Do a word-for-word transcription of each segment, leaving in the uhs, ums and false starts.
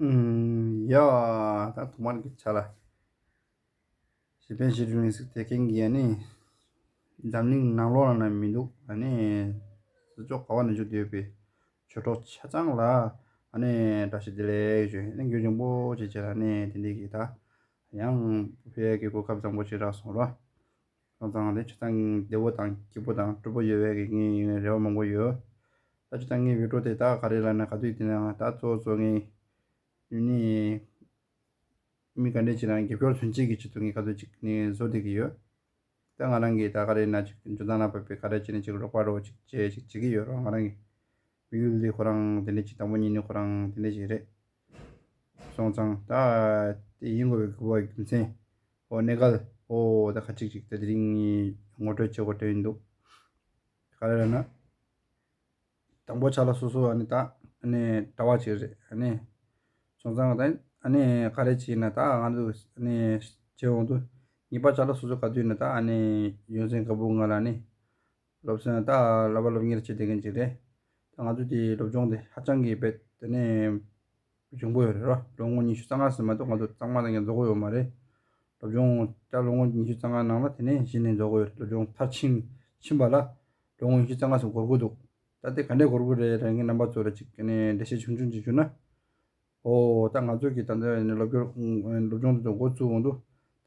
ཨུམ། ཡ། ད་ཐོག་མར་གྱི་ཆ་ལ། གཞན་ཕན་ཞེ་དྲུག་ལེན་ཟེར་དེ་མཁན་གྱི་ཨ་ནི། འཛམ་གླིང་ནང་ལོགས་ལ་ན་མི་འདུག་ཨ་ནི། སྲིད་ཕྱོགས་ག་བ་ན་བཞུགས་བསྡད་ཡོད་པའི་ཆོས་གྲོགས་ཆ་ཚང་ལ། ཨ་ནི། བཀྲ་ཤིས་བདེ་ལེགས་ཞུ། ཨ་ནི་རྒྱུན་རིང་པོ་ཅིག་བྱས་ལ་ཨ་ནི་དེ་འདྲའི་གི་ད། ཡང་ཕེབས་ཡས་ཀྱི་གོ་སྐབས་བཟང་པོ་ཅིག་རག་སོང་ར། སོང་ཙང་དེ་ཆ་ཚང་བདེ་པོ་དང་སྐྱིད་པོ་དང་སྤྲོ་པོ་ཡོད་པའི་གི་ངའི་རེ་བ་མང་པོ་ཡོད། ད་ཆ་ཚང་ངའི་བི་ཌིའོ་དེ་ད་ག་རེ་ལབ་ན་ག་དུས་དེ་ན་ད་གཙོ་བོ་གཙོ་ངའི་ནི། མི་ག་འདྲས་ཅིག་རང་རྒྱབ་སྐྱོར་མཚོན་བྱེད་ཀྱི་ཆེད་དུ་ངས་ག་ཚོད་ཅིག་ནས་བཟོ་བསྡད་ཀྱི་ཡོད། ད་ང་རང་གིས་ད་ག་རེ་ན་ཅིག་འཇོན་ཐང་ལ་བབས་པའི་ག་རེ་བྱས་ནས་ཅིག་རོགས་པ་རོགས་ཅིག་བྱས་ཅིག་བྱེད་ཀྱི་ཡོད་རོགས། ང་རང་གི་དམིགས་ཡུལ་འདི་ཁོ་རང་དེ་འདྲས་ཅིག་དང་པོ་ཉིད་ནས་ཁོ་རང་དེ་འདྲས་ཅིག་རེད། སོང་ཙང་ད་དེ་ཡིན་དགོས་པའི་དགོས་པ་རྒྱུ་མཚན། ཨོ་གནས་སྐབས་ཨོ་ད་ཁ་ཅིག་ཅིག་ད་དེ་རིང་ངོ་སྤྲོད་བྱེད་དགོས་དོན་ཡིན་འདུག་ག་རེ་ལབ་ན། དང་པོ་ཆ་ལ་སོ་སོ་ཨ་ནི་ད་ཨ་ནི་གྲྭ་པ་ཅིག་རེད་ཨ་ནི། སོང་ཙང་ད་ཨ་ནི་ག་རེ་བྱས་ན་ད་ང་ཚོ་ཨ་ནི་བྱེད་འོང་དུས་གཉིས་པ་ཆ་ལ་སོ་སོ་ག་དུས་ཡིན་ན་ད་ཨ་ནི་ཡོན་ཚན་ག་བུ་ང་ལ་ཨ་ནི་སློབ་ཚན་ད་བསླབ་པ་སློབ་གཉེར་བྱེད་བསྡད་མཁན་ཅིག་རེད། ད་ང་ཚོ་དེའི་སློབ་སྦྱོང་དེ་ཧ་ཅང་གི་རྦད་དེ་ནས་འབྱུང་པོ་ཡོད་རེད་རོ། ལོ་ངོ་ཉི་ཤུ་རྩ་ལྔ་ཟིན་མ་གཏོགས་ང་ཚོ་གཙང་མ་དང་ཡང་རྫོགས་ཡོད་མ་རེད། སློབ་སྦྱོང་ད་ལོ་ངོ་ཉི་ཤུ་རྩ་ལྔ་ནང་ལ་དེ་ནས་གཞི་ནས་རྫོགས་ཡོད་རེད། སློབ་སྦྱོང་མཐར་ཕྱིན་ཕྱིན་པ་ལ་ལོ་ངོ་ཉི་ཤུ་རྩ་ལྔ་ཟིན་འགོར་གི་འདུག་ད་དེ་ག་འདྲས་འགོར་གི་རེད་ལབ་ངས་རྣམ་པ་ཚོ་ལ་ཅིག་ནས་འགྲེལ་བཤད་ཆུང་ཆུང་ཅིག་ཞུ་ན། ཨོ་ད་ང་ཚོ་གི་ད་ལྟ་ནས་སློབ་སྦྱོང་སློབ་སྦྱོང་དེ་ཚོ་འགོ་བཙུགས་འོང་དུས་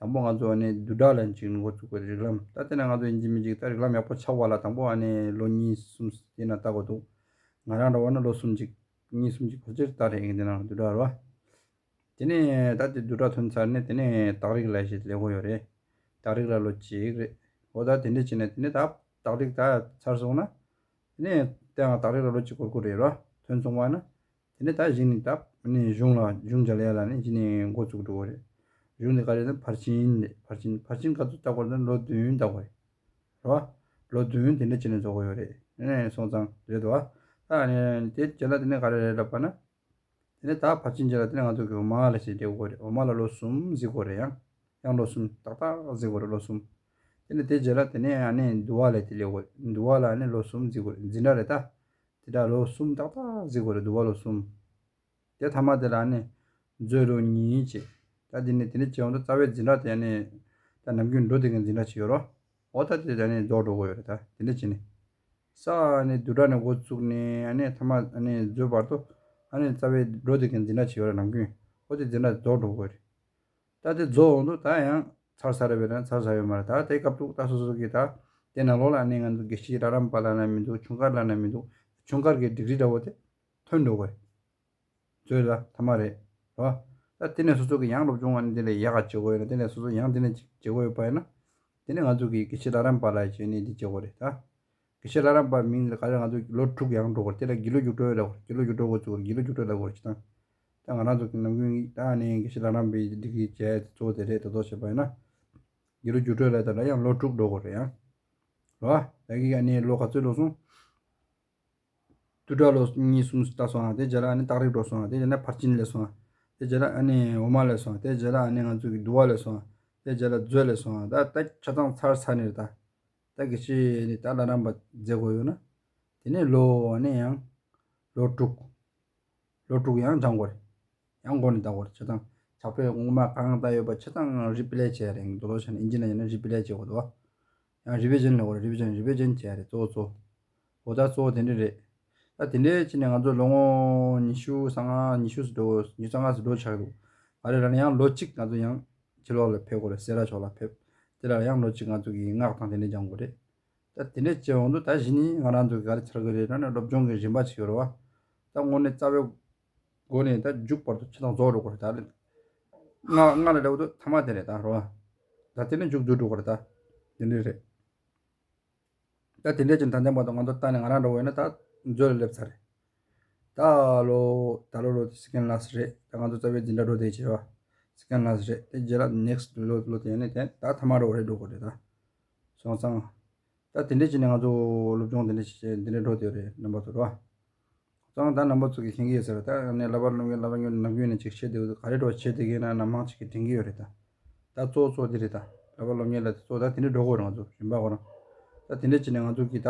དང་པོ་ང་ཚོ་ཨ་ནི་བསྡུས་གྲྭ་ལ་ཅིག་འགོ་བཙུགས་དགོས་རེད། རིགས་ལམ་ད་དེ་ནས་ང་ཚོ་ཡིན་གཅིག་མིན་གཅིག་ད་རིགས་ལམ་ཡག་པོ་ཆགས་པ་ལ་དང་པོ་ཨ་ནི་ལོ་གཉིས་གསུམ་དེ་ན་ལྟ་དགོས་འདུག་ང་རང་འདྲ་བ་ན་ལོ་གསུམ་ཅིག་གཉིས་གསུམ་ཅིག་ཕལ་ཆེར་ལྟ་རེད་ཡིན་དེ་ན་བསྡུས་གྲྭ་རེད་བ། དེ་ནས་ད་དེ་བསྡུས་གྲྭ་ཐོན་ཚར་ནས་དེ་ནས་དག་རིགས་ལ་ཞིག་སླེབས་དགོས་ཡོད་རེད། དག་རིགས་ལ་ལོ་གཅིག་རེད། འོ་ད་དེ་འདྲས་བྱས་ནས་དེ་ནས་ད་དག་རིགས་ད་ཚར་སོང་ན། དེ་ནས་དེའང་དག་རིགས་ལ་ལོ་གཅིག་འགོར་དགོས་རེད་རོ། ཐོན་སོང་བ་ན། དེ་ནས་ད་གཞི་ནས་ད་ནས་གཞུང་ལ་གཞུང་འཇལ་ཡ་ལ་ནི་གཞི་ནས་འགོ་བཙུགས་འགྲོ་གི་རེད། གཞུང་དེ་ག་རེ་ད་ཕར་ཕྱིན་རེད། ཕར་ཕྱིན་ཕར་ཕྱིན་ག་ཚོད་ལྟ་དགོས་རེད་ད་ལོ་བདུན་ལྟ་དགོས་རེད། རེད་བ། ལོ་བདུན་དེ་འདྲ་བྱས་ནས་རྫོགས་ཀྱི་ཡོད་རེད། ཨེ་ནས་སོང་ཙང་རེད་དོ། ད་ཨ་ནི་དེ་རྗེས་ལ་དེ་ནས་ག་རེ་རེད་ལབ་པ་ན། དེ་ནས་ད་ཕར་ཕྱིན་རྗེས་ལ་དེ་ནས་ང་ཚོ་གི་འོ་མ་ལ་ཞིག་སླེབས་དགོས་རེད། འོ་མ་ལ་ལོ་གསུམ་གཟིགས་དགོས་རེད་ཡང་། ཡང་ལོ་གསུམ་ཏག་ཏག་གཟིགས་དགོས་རེད་ལོ་གསུམ། དེ་ནས་དེ་རྗེས་ལ་དེ་ནས་ཨ་ནི་འདུལ་བ་ལ་དེ་སླེབས་དགོས་རེད། འདུལ་བ་ལ་ཨ་ནི་ལོ་གསུམ་གཟིགས་དགོས་རེད། འཛིན་གྲྭ་རེད་ད། དེ་འདྲ་ལོ་གསུམ་ཏག་ཏག་གཟིགས་དགོས་རེད་འདུལ་བ་ལོ་གསུམ། དེ་མཐའ་མ་དེ་ལ་ཨ་ནི་མཛོད་ལོ་གཉིས་བྱས། ད་དེ་ནས་དེ་ནས་བྱས་འོང་ད་རྩ་བའི་འཛིན་གྲྭ་དེ་ཨ་ནི་ད་ནམ་རྒྱུན་འགྲོ་བསྡད་མཁན་འཛིན་གྲྭ་ཅིག་ཡོད་རོ། འོ་ད་དེ་ཨ་ནི་རྫོགས་འགྲོ་གི་ཡོད་རེད། ད་དེ་འདྲ་བྱས་ནས་ས་ཨ་ནི་བསྡུས་གྲྭ་ནས་འགོ་བཙུགས་ནས་ཨ་ནི་མཐའ་མ་ཨ་ནི་མཛོད་བར་དུ་ཨ་ནི་རྩ་བའི་འགྲོ་བསྡད་མཁན་འཛིན་གྲྭ་ཅིག་ཡོད་རེད་ནམ་རྒྱུན། འོ་དེ་འཛིན་གྲྭ་རྫོགས་འགྲོ་གི་ཡོད་རེད། ད་དེ་རྫོགས་འོང་དུས་ད་ཡང་ཚར་ཚར་རེད་པས་ན་ཚར་ཚར་ཡོད་མ་རེད། ད་དེ་སྐབས་དུས་ད་སོ་སོ་གི་ད་དེ་ནང་ལོགས་ལ་ཨ་ནི་ང་ཚོ་དགེ་བཤེས་ར་རམ་པ་ལབ་ན་མི་འདུག་ཆུང་དཀར་ལབ་ན་མི་འདུག་ཆུང་དཀར་གི་ཌིག་རི་འདྲ་བོ་དེ་ཐོན་འགྲོ་གི་རེད། མཛོད་ལ་མཐའ་མ་རེད། རེད་བ། ད་དེ་ནས་སོ་སོ་གི་ཡང་སློབ་སྦྱོང་ཨ་ནི་དེ་ལས་ཡག་ག་བྱེད་དགོས་ཡོད་ན་དེ་ནས་སོ་སོ་ཡང་དེ་ནས་ཅིག་བྱེད་དགོས་ཡོད་པ་ཡིན་ན། དེ་ནས་ང་ཚོ་གི་དགེ་བཤེས་ལྷ་རམས་པ་ལ་བྱས་ནས་འདི་བྱེད་དགོས་རེད་ད། དགེ་བཤེས་ལྷ་རམས་པ་མིང་ལ་ག་རེ་ང་ཚོ་ལོ་དྲུག་ཡང་འགྲོ་དགོས་རེད། དེ་ལ་དགེ་ལུགས་རྒྱུགས་སྤྲོད་ལབ་དགོས་རེད། དགེ་ལུགས་རྒྱུགས་སྤྲོད་དགོས་ཚུལ་དགེ་ལུགས་རྒྱུགས་སྤྲོད་ལབ་དགོས་རེད་ཅི་ད། ད་ང་རང་ཚོ་གི་ནམ་རྒྱུན་ད་ནས་དགེ་བཤེས་ལྷ་རམས་པའི་འདི་གི་བྱས་གཙོ་བོ་དེ་རེད། ད་དོ་བྱས་པ་ཡིན་ན། དགེ་ལུགས་རྒྱུགས་སྤྲོད་ལབ་ད་ལ་ཡང་ལོ་དྲུག་འགྲོ་དགོས་རེད་ཡང་། རེད་བ། ད་གི་ཨ་ནི་ལོ་ག་ཚོད་ལོ་སོང་། བསྡུས་གྲྭ་ལོ་གཉིས་གསུམ་ལྟ་སོང་ཨ། དེ་རྗེས་ལ་ཨ་ནི་སྟག་རིག་འགྲོ་སོང་ཨ། དེ་རྗེས་ལ་ཕར་ཕྱིན་སླེབས་སོང་ཨ། དེ་རྗེས་ལ་ཨ་ནི་འོ་མ་སླེབས་སོང་ཨ། དེ་རྗེས་ལ་ཨ་ནི་ང་ཚོ་གི་འདུལ་བ་སླེབས་སོང་ཨ། དེ་རྗེས་ལ་མཛོད་སླེབས་སོང་ཨ། ད་ད་ཆ་ཚང་ཚར་ཚར་ནི་རེད་ད། ད་གི་ཅི་ནི་ད་ལྷ་རམས་པ་མཛད་དགོས་ཡོད་ན། དེ་ནས་ལོ་ཨ་ནི་ཡང་ལོ་དྲུག་ལོ་དྲུག་ཡང་སྦྱང་དགོས་རེད། ཡང་འགོ་ནས་ལྟ་དགོས་རེད། ཆ་ཚང་ཕྱག་དཔེ་སྔོན་མ་གང་ལྟ་ཡོད་པ་ཆ་ཚང་རི་པི་ལེ་བྱས་རེད། མདོ་ལོ་ཆ་ནས་ཨིན་ཇི་ནང་ཡིན་ན་རི་པི་ལེ་བྱེད་དགོས་འདུག་ཡང་རི་བི་ཞན་ལབ་དགོས་རེད། རི་བི་ཞན་རི་བི་ཞན་བྱས་རེད་གཙོ་བོ་གཙོ་བོ། འོ་ད་གཙོ་བོ་དེ་འདྲ་རེད། ད་དེ་འདྲའི་ཕྱིན་ནས་ང་ཚོ་ལོ་ངོ་ཉི་ཤུ་རྩ་ལྔ་ཉི་ཤུ་ཙམ་འགྲོ། ཉི་ཤུ་རྩ་ལྔ་ཙམ་འགྲོ་ཆགས་འདུག་ག་རེ་ར་ནི་ཡང་ལོ་གཅིག་ང་ཚོ་ཡང་ཕྱི་ལོགས་ལ་ཕེབས་དགོས་རེད། སེ་ར་ཕྱོགས་ལ་ཕེབས། དེ་ལ་ཡང་ལོ་གཅིག་ང་ཚོ་གི་སྔགས་དང་དེ་འདྲ་སྦྱང་དགོས་རེད། ད་དེ་འདྲ་བྱས་འོང་དུས་ད་གཞི་ནས་ང་རང་ཚོ་གི་ག་རེ་ཆགས་ཀྱི་རེད་ལབ་ན་སློབ་སྦྱོང་གི་རིམ་པ་ཅིག་ཡོད་རེད་བ། ད་དངོས་གནས་རྩ་བའི་སྒོ་ནས་ད་མཇུག་བར་དུ་ཆ་ཚང་རྫོགས་འགྲོ་དགོས་རེད་ད། སྔགས་སྔགས་ལ་འདྲ་བོ་དུ་ཐ་མ་དེ་རེད་ད་རེད་བ། ད་དེ་ནས་མཇུག་བསྡུ་འགྲོ་དགོས་རེད་ད། དེ་འདྲ་རེད། ད་དེ་འདྲ་ཅིག་ད་ལྟ་བར་དུ་ང་ཚོ་ལྟ་ནས་ང་རང་འདྲ་བོ་ཡིན་ན་ད་མཛོད་ལ་སླེབས་ཚར་རེད། ད་ལོ་ད་ལོ་ལོ་དེ་སེ་ཀེན་ལ་སི་རེད། ད་ང་ཚོ་རྩ་བའི་འཛིན་གྲྭ་འགྲོ་དེ་བྱས་བ། སེ་ཀེན་ལ་སི་རེད། དེ་རྗེས་ལ་ནེག་སི་ལོ་ལོ་དེ་ཡིན་ནས་དེ་ད་ཐ་མ་འགྲོ་བ་རེད་འགྲོ་དགོས་རེད་ད། སོང་ཙང་། ད་དེ་འདྲ་བྱས་ནས་ང་ཚོ་སློབ་སྦྱོང་དེ་འདྲ་བྱས་དེ་འདྲ་འགྲོ་དེ་རེད་རྣམ་པ་ཚོ་རེད་བ། སོང་ཙང་ད་རྣམ་པ་ཚོ་གིས་མཁྱེན་གྱི་ཡོད་ས་རེད། ད་ནས་བསླབ་པ་སློབ་གཉེར་བསླབ་པ་སློབ་གཉེར་ནམ་རྒྱུན་ནས་ཅིག་བྱེད་དེ་ག་རེ་འགྲོ་བྱེད་དེ་གི་ན་ན་མང་ཅིག་གིས་དྲན་གྱི་ཡོད་རེད་ད། ད་གཙོ་བོ་གཙོ་བོ་དེ་རེད་ད། བསླབ་པ་སློབ་གཉེར་ལ་གཙོ་བོ་ད་དེ་འདྲ་འགྲོ་དགོས་རེད་ང་ཚོ་རིམ་པ་ཁོ་རང་། ད་དེ་འདྲ་བྱས་ནས་ང་ཚོ་གིས་ད་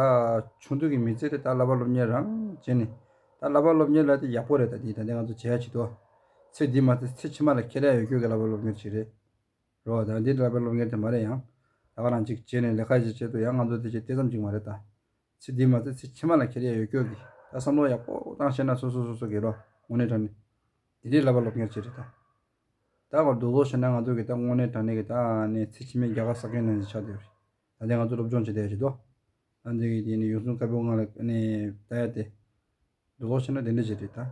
ཆུང་དུས་ཀྱི་མི་ཚེ་དེ་ད་བསླབ་པ་སློབ་གཉེར་རང་བྱས་ནས། ད་བསླབ་པ་སློབ་གཉེར་ལ་དེ་ཡག་པོ་རེད་ད། དེ་ད་ལྟ་ང་ཚོ་བྱེད་ཡ་བྱེད་དོ། ཚེ་འདི་མ་ཚད་ཚེ་ཕྱི་མ་ལ་ཁྱེར་ཡ་ཡོད་རྒྱུ་གི་བསླབ་པ་སློབ་གཉེར་ཅིག་རེད། རོ། ད་འདི་བསླབ་པ་སློབ་གཉེར་དེ་མ་རེད་ཡང་། ད་ག་རང་ཅིག་བྱས་ནས་ལས་ཀ་ཞིག་བྱེད་དུ་ཡང་ང་ཚོ་དེ་ཅིག་དེ་ཙམ་ཅིག་མ་རེད་ད། ཚེ་འདི་མ་ཚད་ཚེ་ཕྱི་མ་ལ་ཁྱེར་ཡ་ཡོད་རྒྱུ་གི་ད་བསམ་བློ་ཡག་པོ་བཏང་ཤེས་ན་སོ་སོ་སོ་སོ་གི་རོ། དངོས་གནས་དྲང་གནས། དེ་འདྲའི་བསླབ་པ་སློབ་གཉེར་ཅིག་རེད་ད། ད་ག་རྡོག་རྡོག་བྱས་ན་ང་ཚོ་གི་ད་དངོས་གནས་དྲང་གནས་གི་ད་ནས་ཚེ་ཕྱི་མའི་རྒྱལ་ཁ་བསགས་མཁན་ནང་ཆགས་བསྡད་ཡོད་རེད། ད་ལྟ་ང་ཚོ་སློབ་སྦྱོང་བྱེད་བསྡད་ཡོད་ཅིག་དོ། ད་འདི་གི་དེ་ནས་ཡོངས་སུ་དཀར་པོ་ང་ལ་ནས་ད་ཡ་དེ། རྡོག་རྡོག་བྱས་ན་དེ་འདྲ་ཅིག་རེད་ད།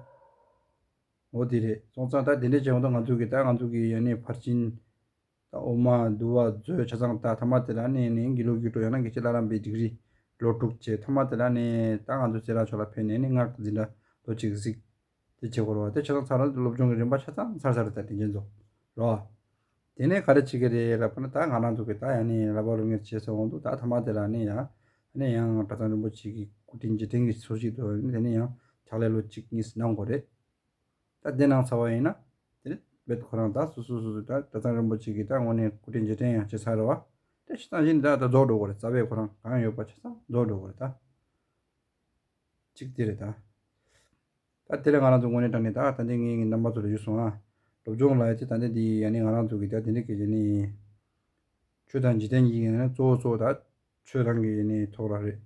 འོ་དེ་རེད། སོང་ཙང་ད་དེ་འདྲ་བྱས་ཡོང་དུས་ང་ཚོ་གི་ད་ང་ཚོ་གི་ཡ་ནས་ཕར་ཕྱིན། ད་འོ་མ་འདུ་བ་མཛོད་ཆ་ཚང་ད་ཐ་མ་དེ་ལ་ནས་ནས་དགེ་ལུགས་དགེ་ཕྲུག་ཡང་ན་དགེ་ཆེ་བླ་རམས་པའི་ཌིག་རི་ལོ་དྲུག་བྱས་ཐ་མ་དེ་ལ་ནས་ད་ང་ཚོ་སེ་ར་ཕྱོགས་ལ་ཕེབས་ནས་ནས་སྔགས་འཛིན་གྲྭ་ལོ་གཅིག་གཟིགས། དེ་བྱེད་དགོས་རེད་བ། དེ་ཆ་ཚང་ཚར་ལ་སློབ་སྦྱོང་གི་རིམ་པ་ཆ་ཚང་ཚར་ཚར་རེད་ད་དེ་འཇན་ཚོ། རོ། དེ་ནས་ག་རེ་བྱེད་ཀྱི་རེད་ལབ་ན་ད་ང་རང་ཚོ་གི་ད་ཡ་ནས་བསླབ་པ་སློབ་གཉེར་བྱེད་ས་འོང་དུས་ད་ཐ་མ་དེ་ལ་ནས་ཡ། ནས་ཡང་གྲྭ་ཚང་རིན་པོ་ཆེ་གི་སྐུ་དྲིན་རྗེས་དྲན་གྱི་ཚུལ་ཞིག་ཏུ་དེ་ནས་ཡང་ཕྱག་ལས་ལོ་གཅིག་གཉིས་གནང་དགོས་རེད། ད་དེ་གནང་ཚར་བ་ཡིན་ན། དེ་ནས་རྦད་ཁོ་རང་ད་སོ་སོ་སོ་སོ་ད་གྲྭ་ཚང་རིན་པོ་ཆེ་གི་ད་དངོས་གནས་སྐུ་དྲིན་རྗེས་དྲན་ཡང་བྱེད་ཚར་རེད་བ། དེ་ཕྱི་ཐང་བཞིན་ད་ད་རྫོགས་འགྲོ་དགོས་རེད། རྩ་བའི་ཁོ་རང་གང་ཡོད་པ་ཆ་ཚང་རྫོགས་འགྲོ་དགོས་རེད་ད། གཅིག་དེ་རེད་ད། ད་དེ་ལས་ང་རང་ཚོ་དངོས་གནས་དྲང་གནས་ད་ད་འདི་ངའི་རྣམ་པ་ཚོ་ལ་ཞུས་སོང་ཨ། སློབ་སྦྱོང་ལ་ཡ་དེ་ད་འདི་འདི་ཡ་ནི་ང་རང་ཚོ་གི་ད་དེ་འདྲ་གི་ཡ་ནི། ཆོས་དང་འཇིག་རྟེན་གྱི་ཡ་ནི་གཙོ་བོ་གཙོ་བོ་ད་ཆོས་རང་གི་ཡ་ནི་ཐོག་ལ་རེད།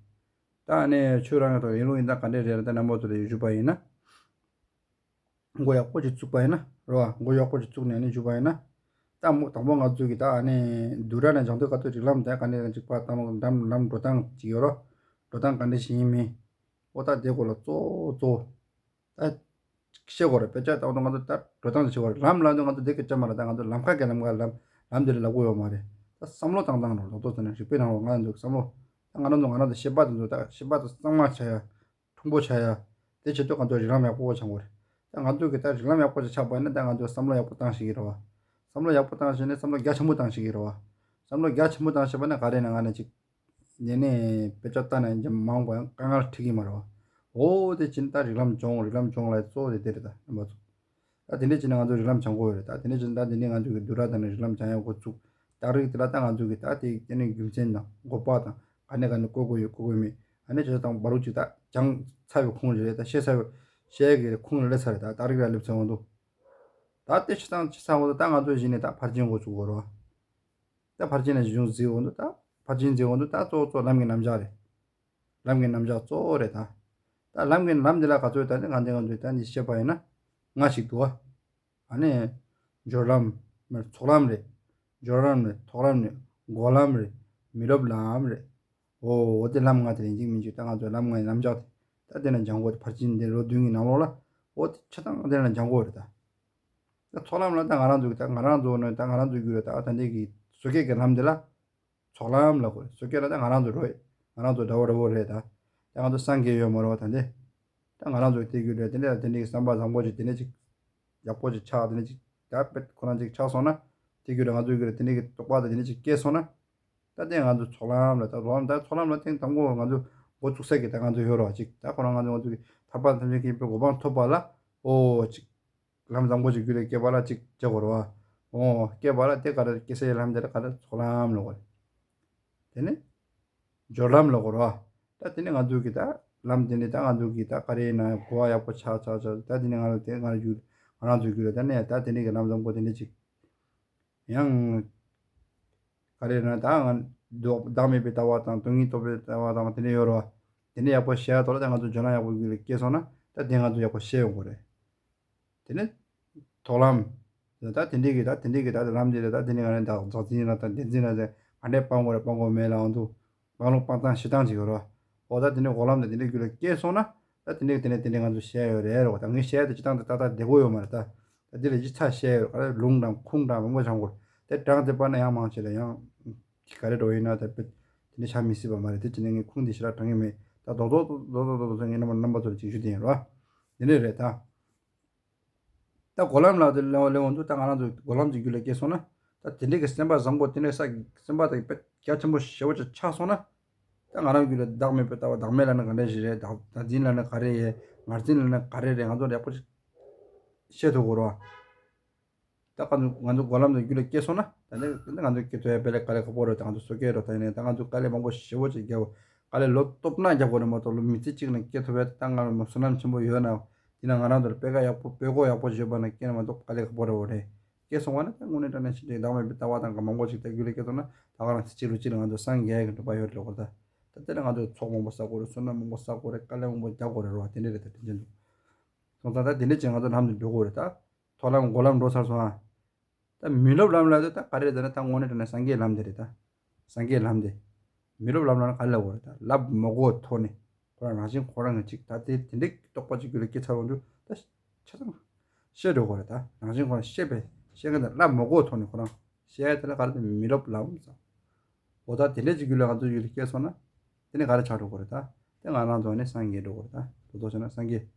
ད་ཨ་ནི་ཆོས་རང་གི་ཐོག་ཡིན་ལུགས་ཡིན་ད་ག་འདྲས་རེད་ལ་ད་རྣམ་པ་ཚོ་ལ་ཞུས་པ་ཡིན་ན། མགོ་ཡག་པོ་ཅིག་བཙུགས་པ་ཡིན་ན་རེད་བ། མགོ་ཡག་པོ་ཅིག་བཙུགས་ནས་ཨ་ནི་ཞུས་པ་ཡིན་ན། ད་མོ་དང་པོ་ང་ཚོ་གི་ད་ཨ་ནི་བསྡུས་གྲྭ་ནས་སྦྱང་དུས་ག་ཚོད་རིགས་ལམ་ད་ག་འདྲས་ཅིག་པ་དང་ལམ་ལམ་འགྲོ་སྟངས་ཅིག་ཡོད་རོ། འགྲོ་སྟངས་ག་འདྲས་ཞིག་ཡིན་མིན། ཨོ་ད་དེ་སྐོར་ལ་གཙོ་བོ་གཙོ་བོ། ད། ཤེས་དགོས་རེད། དཔེ་ཆ་ལྟ་བུ་ང་ཚོ་ད་འགྲོ་སྟངས་ཤེས་དགོས་རེད། ལམ་ལབ་དུས་ང་ཚོ་འདི་སྐད་ཆ་མ་རེད། ད་ང་ཚོ་ལམ་ཁ་གི་ལམ་ཁ་ལམ་ལམ་འདི་ལ་ལབ་དགོས་ཡོད་མ་རེད། ད་བསམ་བློ་བཏང་སྟངས་རེད། ལོག་རྟོག་ཟེར་ན་རིག་པའི་ནང་ལོགས་ང་ཚོ་བསམ་བློ། ད་ང་རང་ཚོ་ང་རང་ཚོ་ཤེས་པ་དེ་ཚོ་ད་ཤེས་པ་དེ་གཙང་མ་བྱ་ཡ། ཁྲུང་པོ་བྱ་ཡ། དེ་བྱེད་དུས་ང་ཚོ་རིགས་ལམ་ཡག་པོ་སྦྱང་དགོས་རེད། ད་ང་ཚོ་གི་ད་རིགས་ལམ་ཡག་པོ་ཞིག་ཆགས་པ་ཡིན་ན་ད་ང་ཚོ་བསམ་བློ་ཡག་པོ་བཏང་ཤེས་ཀྱི་རེད་བ། བསམ་བློ་ཡག་པོ་བཏང་ཤེས་ནས་བསམ་བློ་རྒྱ་ཆེན་པོ་བཏང་ཤེས་ཀྱི་རེད་བ། བསམ་བློ་རྒྱ་ཆེན་པོ་བཏང་ཤེས་པ་ན་ག་རེ་ན་ང་ནི་ཅིག་ནས་ནས་དཔེ་ཆ་ལྟ་ན་ཡང་མང་པོ་ཡང་དཀའ་ངལ་འཕྲད་ཀྱི་མ་རེད་བ། འོ་དེ་ཕྱིན་ད་རིགས་ལམ་སྦྱོང་། རིགས་ལམ་སྦྱོང་ལ་གཙོ་བོ་དེ་དེ་རེད་ད་རྣམ་པ་ཚོ། ད་དེ་འདྲས་བྱས་ན་ང་ཚོ་རིགས་ལམ་སྦྱང་དགོས་ཡོད་རེད། ད་དེ་འདྲས་བྱས་ན་ད་དེ་ནས་ང་ཚོ་གི་བསྡུས་གྲྭ་དང་ནི་རིགས་ལམ་སྦྱང་ཡག་འགོ་བཙུགས། ད་རིགས་དེ་ལ་ད་ང་ཚོ་གི་ད་དེ་དེ་ནས་རྒྱུ་མཚན་དང་དགོས་པ་དང་ག་ནས་ག་ནས་བཀོལ་དགོས་ཡོད་བཀོལ་དགོས་མེད་ཨ་ནི་བྱས་དང་བ་རུ་ཅིག་ད་སྦྱང་ཚར་བའི་ཁུངས་རེད། ད་ཤེས་ཚར་བའི་ཤེས་ཡག་གི་ཁུངས་རེད་ལས་ཚར་རེད། ད་ད་རིགས་ལ་སླེབས་ཚར་འོང་འདུག་ད་དེ་ཕྱི་ཐང་ཕྱི་ཚང་འོང་འདུག་ད་ང་ཚོ་གཞི་ནས་ད་ཕར་ཕྱིན་འགོ་བཙུགས་དགོས་རེད་བ། ད་ཕར་ཕྱིན་ནས་གཞུང་གཟིགས་འོང་དུས་ད་ཕར་ཕྱིན་གཟིགས་འོང་དུས་ད་གཙོ་བོ་གཙོ་ལམ་གྱི་རྣམ་གཞག་རེད། ལམ་གྱི་རྣམ་གཞག་གཙོ་བོ་རེད་ད། ད་ལམ་གྱི་ལམ་འདི་ལ་ག་ཚོད་ད་ནི་ང་འདི་ང་ཚོས་ད་ནི་བཤད་པ་ཡིན་ན་ལྔ་ཞིག་འདུག་ཨ། ཨ་ནི། སྦྱོར་ལམ། མེད་ཚོགས་ལམ་རེད། སྦྱོར་ལམ་རེད། ཐོགས་ལམ་རེད། འགོག་ལམ་རེད། མི་སློབ་ལམ་རེད། འོ་འོ་དེ་ལམ་ལྔ་དེ་རེད། འཇིག་མི་འཇིག་ད་ང་ཚོའི་ལམ་ལྔའི་རྣམ་གཞག་དེ་ད་དེ་ན་སྦྱང་དགོས་ཕར་ཕྱིན་འདི་ལོ་བདུན་གྱི་ནང་ལོགས་ལ་འོ་དེ་ཆ་ཚང་དེ་ན་སྦྱང་དགོས་རེད་ད། ད་ཚོགས་ལམ་ལ་ད་ང་རང་ཚོ་གི་ད་ང་རང་ཚོ་ནི་ད་ང་རང་ཚོ་རྒྱུད་ལ་ད་ད་འདི་གི་བཟོ་སྐད་ཀྱི་ལམ་འདི་ལ། ཚོགས་ལམ་ལབ་དགོས་རེད། བཟོ་སྐད་ལ་ད་ང་རང་ཚོ་རོ། ང་རང་ཚོ་འདྲ་བོ་འདྲ་བོ་རེད་ད། ད་ང་ཚོ་སངས་རྒྱས་ཡོད་མ་རེད་བ་ད་འདི། ད་ང་རང་ཚོ་དེ་རྒྱུད་ལ་དེ་འདྲ་དེ་འདྲའི་བསམ་པ་བཟང་པོ་ཅིག་དེ་འདྲ་ཅིག་ཡག་པོ་ཅིག་ཆགས་དེ་འདྲ་ཅིག་ད་དཔེ་ཁོ་རང་ཅིག་ཆགས་སོང་ན། དེ་རྒྱུད་ལ་ང་ཚོའི་རྒྱུད་ལ་དེ་འདྲ་གི་རྟོགས་པ་དང་དེ་འདྲ་ཅིག་སྐྱེས་སོང་ན། ད་དེ་ང་ཚོ་ཚོགས་ལམ་ལ་ད་ཚོགས་ལམ་ད་ཚོགས་ལམ་ལ་དེང་དང་པོ་ང་ཚོ་འགོ་བཙུགས་ས་གི་ད་ང་ཚོ་ཡོད་རེད་བ་ཅིག་ད་ཁོ་རང་ང་ཚོ་ང་ཚོ་གི་ཐར་པ་དང་ཐམས་ཅད་མཁྱེན་པའི་གོ་འཕང་ཐོབ་པ་ལ་འོ་ཅིག་ལམ་བཟང་པོ་ཞིག་རྒྱུད་ལ་སྐྱེས་པ་ལ་ཅིག་བྱེད་དགོས་རེད་བ། འོ་སྐྱེས་པ་ལ་དེ་ག་རེ་སྐྱེ་སའི་ལམ་དེ་ལ་ག་རེ་ཚོགས་ལམ་ལབ་དགོས་རེད། དེ་ནི་སྦྱོར་ལམ་ལབ་དགོས་རེད་བ། ད་དེ་ནི་ང་ཚོའི་གི་ད་ལམ་དེ་ནི་ད་ང་ཚོའི་གི་ད་ག་རེ་ཡིན་ན་གོ་བ་ཡག་པོ་ཆགས་ཆགས་ཆགས་ད་དེ་ནི་ང་རང་དེ་ང་རང་རྒྱུད་ང་རང་ཚོའི་རྒྱུད་ལ་ད་ནི་ད་དེ་ནི་གི་ལམ་བཟང་པོ་དེ་ནི་ཅིག་ཡང་། ག་རེ་ན་ད་ང་བདག་མེད་པའི་ལྟ་བ་དང་སྟོང་ཉིད་རྟོགས་པའི་ལྟ་བ་དང་དེ་འདྲ་ཡོད་རེད་བ། དེ་འདྲ་ཡག་པོ་ཤེས་ཡ་ཐོག་ལ་ད་ང་ཚོ་སྦྱོར་ལམ་ཡག་པོ་རྒྱུད་ལ་སྐྱེས་སོང་ན་ད་དེ་ང་ཚོ་ཡག་པོ་ཤེས་ཡོང་གི་རེད། དེ་ནས་ཐོགས་ལམ། ད་དེ་འདྲའི་གི་ད་དེ་འདྲའི་གི་ད་ལམ་འདི་ལ་ད་དེ་ནས་ང་རང་ད་རྫོགས་འཛིན་ལ་ད་བདེན་འཛིན་ལ་ད་ག་འདྲས་སྤང་དགོས་རེད་སྤང་དགོས་མེད་ལ་འོང་དུ། སྤང་བླང་སྤང་ཐངས་ཞི་སྟངས་ཅིག་ཡོད་རེད་བ། འོ་ད་དེ་འདྲའི་འགོག་ལམ་དང་དེ་འདྲའི་རྒྱུད་ལ་སྐྱེས་སོང་ན་ད་དེ་འདྲའི་དེ་ནས་དེ་འདྲའི་ང་ཚོ་བཤད་ཡོད་རེད་རོ། ད་ངས་བཤད་ཡ་དེ་སྤྱི་བཏང་དེ་ཏག་ཏག་བདེ་པོ་ཡོད་མ་རེད་ད། ད་འདི་ལ་ཡིག་ཚགས་བཤད་ཡོད་རེད། ལུང་དང་ཁུངས་དང་མང་པོ་སྦྱང་དགོས་རེད། དེ་དྲང་དེ་པར་ན་ཡང་མང་ཆེ་ལ་ཡང་། ག་རེ་འགྲོ་ཡིན་ན་ད་དཔེ་དེ་འདྲ་ཆགས་མི་སྲིད་པ་མ་རེད། དེ་བྱས་ནས་ངས་ཁུངས་དེ་ཞེ་དྲག་དྲང་གི་མེད། ད་རྡོག་རྡོག་རྡོག་རྡོག་རྡོག་རྡོག་ངས་རྣམ་པ་རྣམ་པ་ཚོ་ལ་ཅིག་ཞུ་དེ་ཡིན་རོ། དེ་འདྲ་རེད་ད། ད་འགོག་ལམ་ལ་དེ་ལེན་ལེན་འོང་དུས་ད་ང་རང་ཚོ་འགོག་ལམ་གྱི་རྒྱུད་ལ་སྐྱེས་སོང་ན། ད་དེ་འདྲའི་གི་སེམས་པ་བཟང་པོ་དེ་འདྲའི་ས་སེམས་པ་དང་དཔེ་རྒྱ་ཆེན་པོ་ཞེ་པོ་ཅིག་ཆགས་སོང་ན། ད་ང་རང་རྒྱུད་ལ་བདག་མེད་པའི་ལྟ་བ་བདག་མེད་ལབ་ན་ག་འདྲ་ཞིག་རེད། བདག་བདག་འཛིན་ལབ་ན་ག་རེ་རེད། ངར་འཛིན་ལབ་ན་ག་རེ་རེད། ང་ཚོ་ཡག་པོ་ཅིག་ཤེས་ཐུབ་དགོས་རེད་བ། ད་ང་ཚོ་ང་ཚོ་འགོག་ལམ་དུ་རྒྱུད་ལ་སྐྱེས་སོང་ན་ད་ནི་ད་ནི་ང་ཚོ་སྐྱེ་ཐུབ་ཡ་དཔེ་ལས་ག་ལས་ཁག་པོ་རེད། ད་ང་ཚོ་སོ་སྐྱེ་རོ་ད་ཡིན་ནའི་ད་ང་ཚོ་དཀའ་ལས་མང་པོ་ཞེ་པོ་ཅིག་རྒྱབ། དཀའ་ལས་ལོ་སྟོབས་ན་རྒྱབ་དགོས་རེད་མ་གཏོགས་ལོ་མི་ཚེ་གཅིག་ནང་སྐྱེ་ཐུབ་ཡ་ད་ང་རང་བསོད་ནམས་ཆེན་པོ་ཡོད་ན་ དེ་ན་ང་རང་ཚོར་དཔེ་ཁ་ཡག་པོ་དཔེ་ཁོག་ཡག་པོ་ཡོད་པ་ན་སྐྱེས་ན་མ་གཏོགས་དཀའ་ལས་ཁག་པོ་རེད་བ་རེད། སྐྱེས་སོང་བ་ན་ད་དངོས་གནས་དྲང་གནས་ཕྱིན་ཆད་བདག་མེད་པའི་ལྟ་བ་དང་ག་མང་པོ་ཞིག་ད་རྒྱུད་ལ་སྐྱེས་སོང་ན་ད་ག་རང་ཚེ་གཅིག་ལུས་གཅིག་ལ་ང་ཚོ་སངས་རྒྱས་ཀྱི་གྲུབ་པ་ཡོད་རེད་ལོ་གོ་ད། ད་དེ་ལ་ང་ཚོས་ཚོགས་མང་པོ་བསགས་དགོས་རེད། བསོད་ནམས་མང་པོ་བསགས་དགོས་རེད། དཀའ་ལས་མང་པོ་རྒྱག་དགོས་རེད་རོ། དེ་འདྲ་རེད། ད་དེ་འདྲ་འདུག་སོང་ཙང་ད་དེ་འདྲ་བྱས་ང་ཚོ་ལམ་དུ་འགྲོ་དགོས་རེད་ད། མཐོ་ལམ་འགོ་ལམ་འགྲོ་ཚར་སོང་ཨ། ད་མི་སློབ་ལམ་ལ་ད་ག་རེ་རེད་ཟེར་ན་ད་དངོས་གནས་དྲང་གནས་སངས་རྒྱས་ལམ་དེ་རེད་ད། སངས་རྒྱས་ལམ་དེ། མི་སློབ་ལམ་ལ་ག་རེ་ལབ་དགོས་རེད་ད། ལབ་མ་དགོས་ཐོག་ནས་ཁོ་རང་རང་བཞིན་ཁོ་རང་གི་ཅིག་ད་དེ་དེ་འདྲའི་རྟོགས་པ་ཅིག་རྒྱུད་ལ་སྐྱེས་ཚར་བ་འདུག་ད་ཆ་ཚང་ཤེས་འགྲོ་དགོས་རེད་ད། རང་བཞིན་ཁོ་རང་ཤེས་པས་ཤེས་མཁན་དེ་ལབ་མ་དགོས་ཐོག་ནས་ཁོ་རང་ཤེས་ཡ་དེ་ལ་ག་རེ་ད་མི་སློབ་ལམ་ཟེར། འོ་ད་དེ་འདྲའི་ཅིག་རྒྱུད་ལ་ང་ཚོ་རྒྱུད་ལ་སྐྱེས་སོང་ན་དེ་ནས་ག་རེ་ཆགས་འགྲོ་དགོས་རེད་ད། དེ་ང་རང་ཚོ་ནས་སངས་རྒྱས་འགྲོ་དགོས་རེད་ད། དོ་དོ་བྱས་ན་སངས་རྒྱས།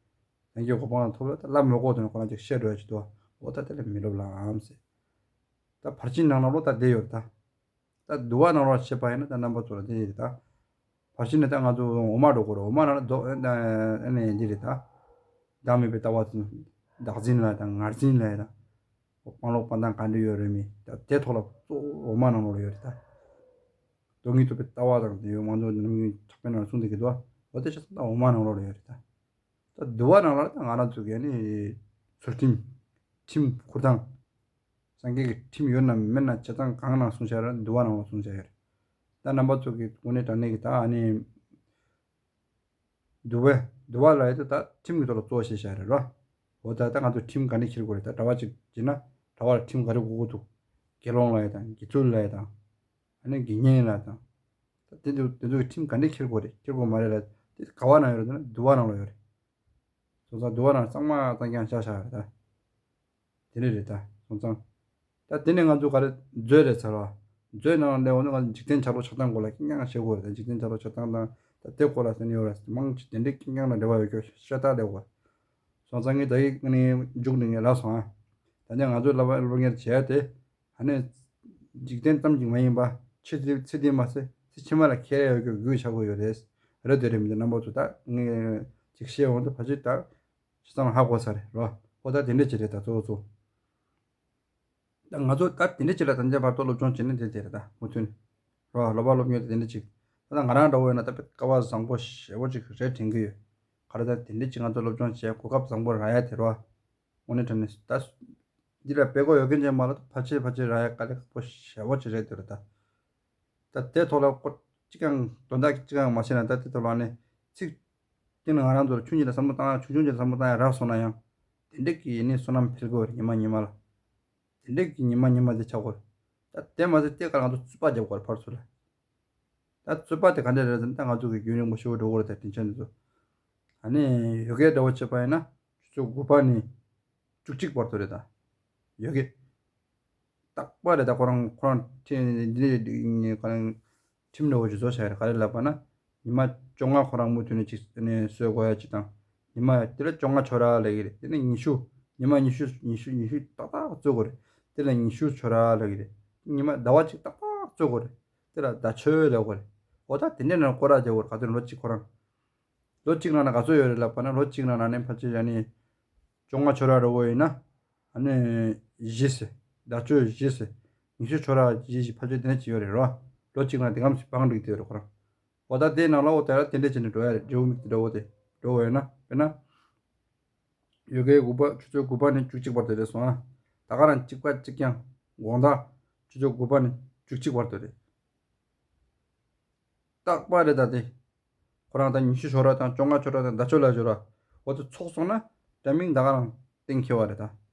སངས་རྒྱས་གོ་འཕང་ཐོབ་ལ་ད་ལབ་མི་དགོས་དོན་ཁོ་རང་ཅིག་ཤེས་འགྲོ་ཡ་ཅིག་འདུག་འོ་ད་དེ་ལ་མི་སློབ་ལམ་ཟེར། ད་ཕར་ཕྱིན་ནང་ལ་ལོ་ད་བསྡད་ཡོད་རེད་ད། ད་འདུལ་བ་ནང་ལོགས་བྱེད་པ་ཡིན་ན་ད་རྣམ་པ་ཚོ་ལ་དེ་རེད་ད། ཕར་ཕྱིན་ནས་ད་ང་ཚོ་འོ་མ་འགྲོ་དགོས་རེད། འོ་མ་ནང་ལ་རྡོ་ཨ་ནི་འདི་རེད་ད། བདག་མེད་པའི་ལྟ་བ་ཚོ་བདག་འཛིན་ལ་དང་ངར་འཛིན་ལ་དང་། སྤང་བླང་སྤང་ཐང་ག་འདྲ་ཡོད་རེད་མི་ད་དེ་ཐོག་ལ་གཙོ་བོ་འོ་མ་ནང་ལོགས་ལ་ཡོད་རེད་ད། སྟོང་ཉིད་རྟོགས་པའི་ལྟ་བ་དང་དེ་ཡོད་ང་ཚོ་ནམ་རྒྱུན་ཕྱག་དཔེ་ནང་གསུངས་བསྡད་ཀྱི་འདུག་འོ་དེ་ཆ་ཚང་ད་འོ་མ་ནང་ལོགས་ལ་ཡོད་རེད་ད། ད་འདུལ་བ་ནང་ལ་ད་ང་རང་ཚོ་གི་ནི་ཚུལ་ཁྲིམས། ཁྲིམས་ཁུར་སྟངས། སངས་རྒྱས་ཀྱི་ཁྲིམས་ཡོད་ན་མེད་ན་བྱེད་སྟངས་གང་ནང་གསུངས་བཞག་རེད། འདུལ་བ་ནང་ལ་གསུངས་བཞག་ཡོད་རེད། ད་རྣམ་པ་ཚོ་གི་དངོས་གནས་དྲང་གནས་ཀྱི་ད་ཨ་ནི། འདུལ་བ། འདུལ་བ་ལ་ཡོད་ད་ཁྲིམས་ཀྱི་ཐོག་ལ་གཙོ་བོ་བྱས་བཞག་རེད་རོ། འོ་ད་ད་ང་ཚོ་ཁྲིམས་ག་འདྲ་འཁྱེར་དགོས་རེད། ད་གྲྭ་པ་ཅིག་བྱས་ན་གྲྭ་པ་ལ་ཁྲིམས་ག་རེ་དགོས་ཀྱི་འདུག་དགེ་སློང་ལ་ཡོད་དང་དགེ་ཚུལ་ལ་ཡོད་དང་། ཨ་ནི་དགེ་བསྙེན་ལ་དང་། ད་དེ་ཚོ་དེ་ཚོ་གི་ཁྲིམས་ག་འདྲས་འཁྱེར་དགོས་རེད་འཁྱེར་དགོས་མ་རེད་ལ། དེ་ག་བ་ན་ཡོད་རེད་ཟེར་ན་འདུལ་བ་ནང་ལ་ཡོད་རེད། སོང་ཙང་འདུལ་བ་ནང་གཙང་མ་གཙང་རྐྱང་བཞག་བཞག་རེད་ད། དེ་འདྲས་རེད་ད་སོང་ཙང་། ད་དེ་ནས་ང་ཚོ་ག་རེ་མཛོད་རེད་ཚར་བ། མཛོད་ནང་ལ་སླེབས་འོང་ན་ང་ཚོ་འཇིག་རྟེན་ཆགས་སྒོ་ཆགས་སྟངས་སྐོར་ལ་རྐྱང་རྐྱང་བཤད་དགོས་རེད་ད། འཇིག་རྟེན་ཆགས་སྒོ་ཆགས་སྟངས་དང་ད་དེ་སྐོར་ལ་ཟེར་ནས་ཡོད་རེད། མང་ཆེ་དེ་འདྲས་རྐྱང་རྐྱང་ལ་འབྲེལ་བ་ཡོད་ཀྱང་ཤ་སྟག་སླེབས་དགོས། སོང་ཙང་ངས་ད་ཡིག་ནས་མཇུག་ནས་ངས་ལབ་སོང་ཨ། ད་ནས་ང་ཚོའི་བསླབ་པ་སློབ་གཉེར་བྱས་ཏེ། ཨ་ནི། འཇིག་རྟེན་ཙམ་གྱིས་མ་ཡིན་པ། ཕྱི་དེ་ཚེ་འདི་མ་ཟད་ཚེ་ཕྱི་མ་ལ་ཁྱད་ཡོད་རྒྱུ་དགོས་ཆགས་ཀྱི་ཡོད་རེད། རེད་དེ་རེད་མི་འདུག་རྣམ་པ་ཚོ་ད་ངས་ཅིག་བཤད་འོང་དུས་ཕལ་ཆེར་ད་ཤི་ཙང་ཧ་གོ་ས་རེད་རོ། ཨོ་ད་དེ་འདྲས་ཅིག་རེད་ད་གཙོ་བོ་གཙོ། ད་ང་ཚོ་ད་དེ་འདྲས་ཅིག་ལ་ད་ལྟའི་བར་དུ་སློབ་སྦྱོང་བྱེད་ནི་དེ་དེ་རེད་ད་མུ་མཐུད་ནས་རོ། སློབ་པ་སློབ་གཉེར་དེ་དེ་འདྲས་ཅིག་ད་ང་རང་འདྲ་བོ་ཡིན་ན་ད་དཔེ་སྐལ་བ་བཟང་པོ་ཞེ་པོ་ཅིག་རེད་དྲན་གི་ཡོད། ག་རེ་ད་དེ་འདྲས་ཅིག་ང་ཚོ་སློབ་སྦྱོང་བྱེད་གོ་སྐབས་བཟང་པོ་རག་ཡ་དེ་རོ། དངོས་གནས་དྲང་གནས་ད། འདི་ལ་དཔེ་དགོས་ཡོད་མཁན་ཅན་མ་ལ་ཕལ་ཆེར་ཕལ་ཆེར་རག་ཡ་དཀའ་ལས་ཁག་པོ་ཞེ་པོ་ཅིག་རེད་འདུག་རེད་ད། ད་དེ་ཐོག་ལ་ཀོ་གཅིག་ཀྱང་དོན་དག་གཅིག་ཀྱང་མ་ཤེས་ན་ད་དེ་ཐོག་ལ་ནི་ཚིག་དེ་ནི་ང་རང་ཚོར་ཆུང་ཆུང་ལ་བསམ་བློ་བཏང་ཡ་ཆུང་ཆུང་ཆུང་ལ་བསམ་བློ་བཏང་ཡ་རག་སོང་ན་ཡང་དེ་འདྲས་ཀྱི་ཡིན་ནི་བསོད་ནམས་འཕེལ་དགོས་རེད་ཉི་མ་ཉི་མ་ལ། དེ་འདྲས་ཀྱི་ཉི་མ་ཉི་མ་དེ་ཆགས་དགོས་རེད། ད་དེ་མ་ཟད་དེ་ག་ང་ཚོ་རྩོད་པ་རྒྱབ་དགོས་རེད་ཕར་ཚུར་ལ། ད་རྩོད་པ་དེ་ག་འདྲས་རེད་ཟེར་ན་ད་ང་ཚོ་གི་རྒྱུན་རིང་པོ་ཞེ་པོ་འགྲོ་གི་རེད་ད་དྲིན་ཆེན་འདི་ཚོ། ཨ་ནི་ཡོ་གའི་འདྲ་བོ་བྱས་པ་ཡིན་ན་ཆུ་ཚོད་དགུ་པ་ནས་བཅུ་གཅིག་བར་དུ་རེད་ད། ཡོ་གའི། རྟག་པ་རེད་ད་ཁོ་རང་ཁོ་རང་ཁྲིམས་འདི་ཁོ་རང་ཁྲིམས་འདྲ་བོ་ཅིག་བཟོ་བྱ་རེད་ག་རེ་ལབ་པ་ན། ཉི་མ་བཅོ་ལྔ་ཁོ་རང་མུ་མཐུད་ནས་ཅིག་ནས་བཟོ་དགོས་ཡ་ཅིག་དང་། ཉི་མ་དེ་ལ་བཅོ་ལྔ་ཆོ་ར་ལབ་ཀྱི་རེད། དེ་ནས་ཉི་ཤུ། ཉི་མ་ཉི་ཤུ་ཉི་ཤུ་ཉི་ཤུ་ཏག་ཏག་རྩོད་དགོས་རེད། དེ་ལ་ཉི་ཤུ་ཆོ་ར་ལབ་ཀྱི་རེད། ཉི་མ་ཟླ་བ་གཅིག་ཏག་ཏག་རྩོད་དགོས་རེད། དེ་ལ་ཟླ་ཆོས་ལབ་དགོས་རེད། འོ་ད་དེ་འདྲས་ནང་སྐོར་ར་རྒྱག་དགོས་རེད་ག་དུས་ལོ་གཅིག་ཁོ་རང་། ལོ་གཅིག་ནང་ན་ག་ཚོད་ཡོད་རེད་ལབ་པ་ན་ལོ་གཅིག་ནང་ན་ནི་ཕལ་ཆེར་ཡ་ནི། བཅོ་ལྔ་ཆོ་ར་ར་བོ་ཡིན་ན། ཨ་ནི། བཞི་ཟེར། ཟླ་ཆོས་བཞི་ཟེར། ཉི་ཤུ་ཆོ་ར་བཞི་བཞི་ཕལ་ཆེར་དེ་འདྲ་ཅིག་ཡོད་རེད་རོ། ལོ་གཅིག་ནང་དེ་གམ་ཞིག་བང་སྒྲིག་དེ་ཡོད་རེད་ཁོ་རང་། འོ་ད་དེའི་ནང་ལ་འོ་དེ་ལ་དེ་འདྲས་བྱས་ནས་འགྲོ་ཡ་རེད་འབྲས་བུ་མིག་དེ་འདྲ་བོ་དེ་འགྲོ་བས་ན་དཔེར་ན། ཡོ་གའི་དགུ་པ་ཆུ་ཚོད་དགུ་པ་ནས་བཅུ་གཅིག་བར་དུ་རེད་སོང་ཨ། ད་ག་རང་གཅིག་པ་གཅིག་རྐྱང་དགོང་དག་ཆུ་ཚོད་དགུ་པ་ནས་བཅུ་གཅིག་བར་དུ་རེད། རྟག་པ་རེད་ད་དེ། ཁོ་རང་ད་ཉི་ཤུ་ཆོ་ར་དང་བཅོ་ལྔ་ཆོ་ར་དང་ཟླ་ཆོས་ལ་ཆོ་ར། འོ་དེ་ཚོགས་སོང་ན་འདྲ་མིན་ད་ག་རང་གཏན་འཁེལ་བ་རེད་ད།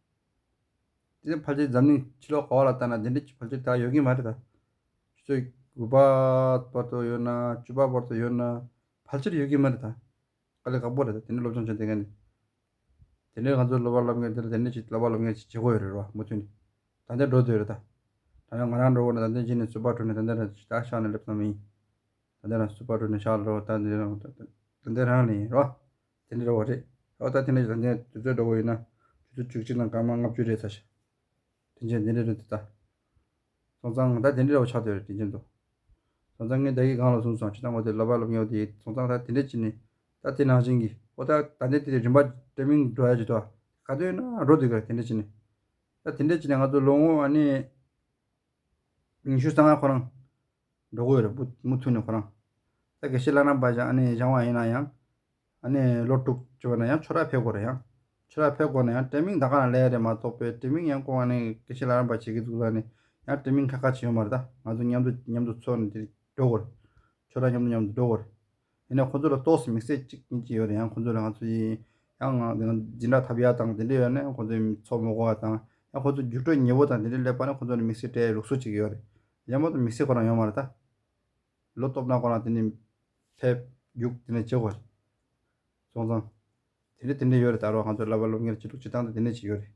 དེ་ཕལ་ཆེར་འཛམ་གླིང་ཕྱི་ལོགས་ག་བ་ལ་ལྟ་ན་དེ་འདྲ་ཅིག་ཕལ་ཆེར་ད་ཡོད་ཀྱི་མ་རེད་ད། ཆུ་ཚོད་དགུ་པ་བར་དུ་ཡོད་ན་བཅུ་པ་བར་དུ་ཡོད་ན་ཕལ་ཆེར་ཡོད་ཀྱི་མ་རེད་ད། དཀའ་ལས་ཁག་པོ་རེད་ད་དེ་འདྲ་སློབ་སྦྱོང་བྱེད་བསྡད་མཁན་ནི། དེ་ནས་ང་ཚོ་སློབ་པ་སློབ་གཉེར་དེ་ལ་དེ་ནས་ཅིག་སློབ་པ་སློབ་གཉེར་ཅིག་བྱེད་དགོས་ཡོད་རེད་བ་མུ་མཐུད་ནས། ད་ལྟ་འགྲོ་སྡོད་རེད་ད། ད་ནས་ང་རང་འགྲོ་དགོས་ན་ད་ལྟ་ཅིག་ནས་རྩོད་པ་གྲུབ་ནས་ད་ལྟ་རང་ཅིག་ད་ཤག་ནས་སླེབས་ཙམ་ཡིན། ད་ལྟ་རང་རྩོད་པ་གྲུབ་ནས་ཤག་ལ་འགྲོ་ད་ལྟ་རང་ད་ལྟ་རང་ལ་ཡིན་རོ། དེ་འདྲ་རེད་བ་རེད། ཨོ་ད་དེ་ནས་ད་ལྟ་དུས་ཚོད་འགྲོ་དགོས་ཡིན་ན་ཆུ་ཚོད་བཅུ་གཅིག་དང་སྐར་མ་ལྔ་བཅུ་རེད་ཚར་ཤག་དྲིན་ཆེན་དེ་འདྲ་རེད་འདུག་ད། སོང་ཙང་ད་དེ་འདྲ་རེ་བ་ཆགས་བསྡད་རེད་དྲིན་ཆེན་དུ། སོང་ཙང་ངས་ད་གིན་གང་ལ་གསུངས་སོང་ཅི་ད་ངོ་དེ་སློབ་པ་སློབ་གཉེར་དེ་སོང་ཙང་ད་དེ་འདྲ་བྱས་ནས་ད་དེ་ནང་བཞིན་གྱི་ཨོ་ད་ད་ནས་དེ་རིམ་པ་དེ་མིན་འགྲོ་ཡ་ཅིག་ད་ག་དུས་ན་འགྲོ་འདུག་ག་དེ་འདྲ་བྱས་ནས། ད་དེ་འདྲ་བྱས་ནས་ང་ཚོ་ལོ་ངོ་ཨ་ནི་ཉི་ཤུ་རྩ་ལྔ་ཁོ་རང་འགྲོ་གི་ཡོད་རེད་མུ་མུ་མཐུད་ནས་ཁོ་རང་། ད་དགེ་བཤེས་བླ་ན་པ་ཅན་ཨ་ནི་སྦྱང་བ་ཡིན་ན་ཡང་། ཨ་ནི་ལོ་དྲུག་བྱས་པ་ན་ཡང་ཁྱོད་རང་ཕེབས་དགོས་རེད་ཡང་ ཁྱོད་ར་ཕེབས་དགོས་ན་ཡང་ཊའི་མིང་ད་ག་ནང་སླེབས་ཡ་རེད་མ་གཏོགས་པའི་ཊའི་མིང་ཡང་ཁོང་ཨ་ནི་སྐད་ཆ་ལབ་རན་པ་བྱེད་ཀྱི་འདུག་ལ་ནི་ཡང་ཊའི་མིང་ཁ་ཁ་བྱེད་ཡོད་མ་རེད་ད། ང་ཚོ་མཉམ་དུ་མཉམ་དུ་ཚོགས་ནས་དེ་འགྲོ་དགོས་རེད། ཁྱོད་ར་མཉམ་དུ་མཉམ་དུ་འགྲོ་དགོས་རེད། ཡིན་ནའི་ཁོང་ཚོ་ལ་ཏོག་ཙམ་དམིགས་བསལ་གཅིག་གཉིས་ཅིག་ཡོད་རེད། ཡང་ཁོང་ཚོ་ལ་ང་ཚོ་ཡིན་ཡང་ང་འཛིན་གྲྭ་འཐབ་ཡ་དང་དེ་འདྲ་ཡོད་ནའི་ཁོང་ཚོ་ཚོགས་མི་དགོས་པ་དང་ཡང་ཁོང་ཚོ་རྒྱུགས་སྤྲོད་ཉེ་བོ་དང་དེ་འདྲ་སླེབས་པ་ནི་ཁོང་ཚོ་ནི་དམིགས་བསལ་སྤྲད་ལུགས་སྲོལ་ཅིག་ཡོད་རེད། ཡང་མ་གཏོགས་དམིགས་བསལ་ཁོ་རང་ཡོད་མ་རེད་ད། ལོ་སྟོབས་ན་ཁོ་རང་དེ་ནི་ཕེབས་རྒྱུགས་དེ་ནི་བྱེད་དགོས་རེད། སོང་ཙང་། དེ་འདྲ་དེ་འདྲ་ཡོད་རེད། ད་རོགས་ང་ཚོ་བསླབ་པ་སློབ་གཉེར་བྱེད་ལུགས་བྱེད་སྟངས་དེ་དེ་འདྲ་ཞིག་ཡོད་རེད།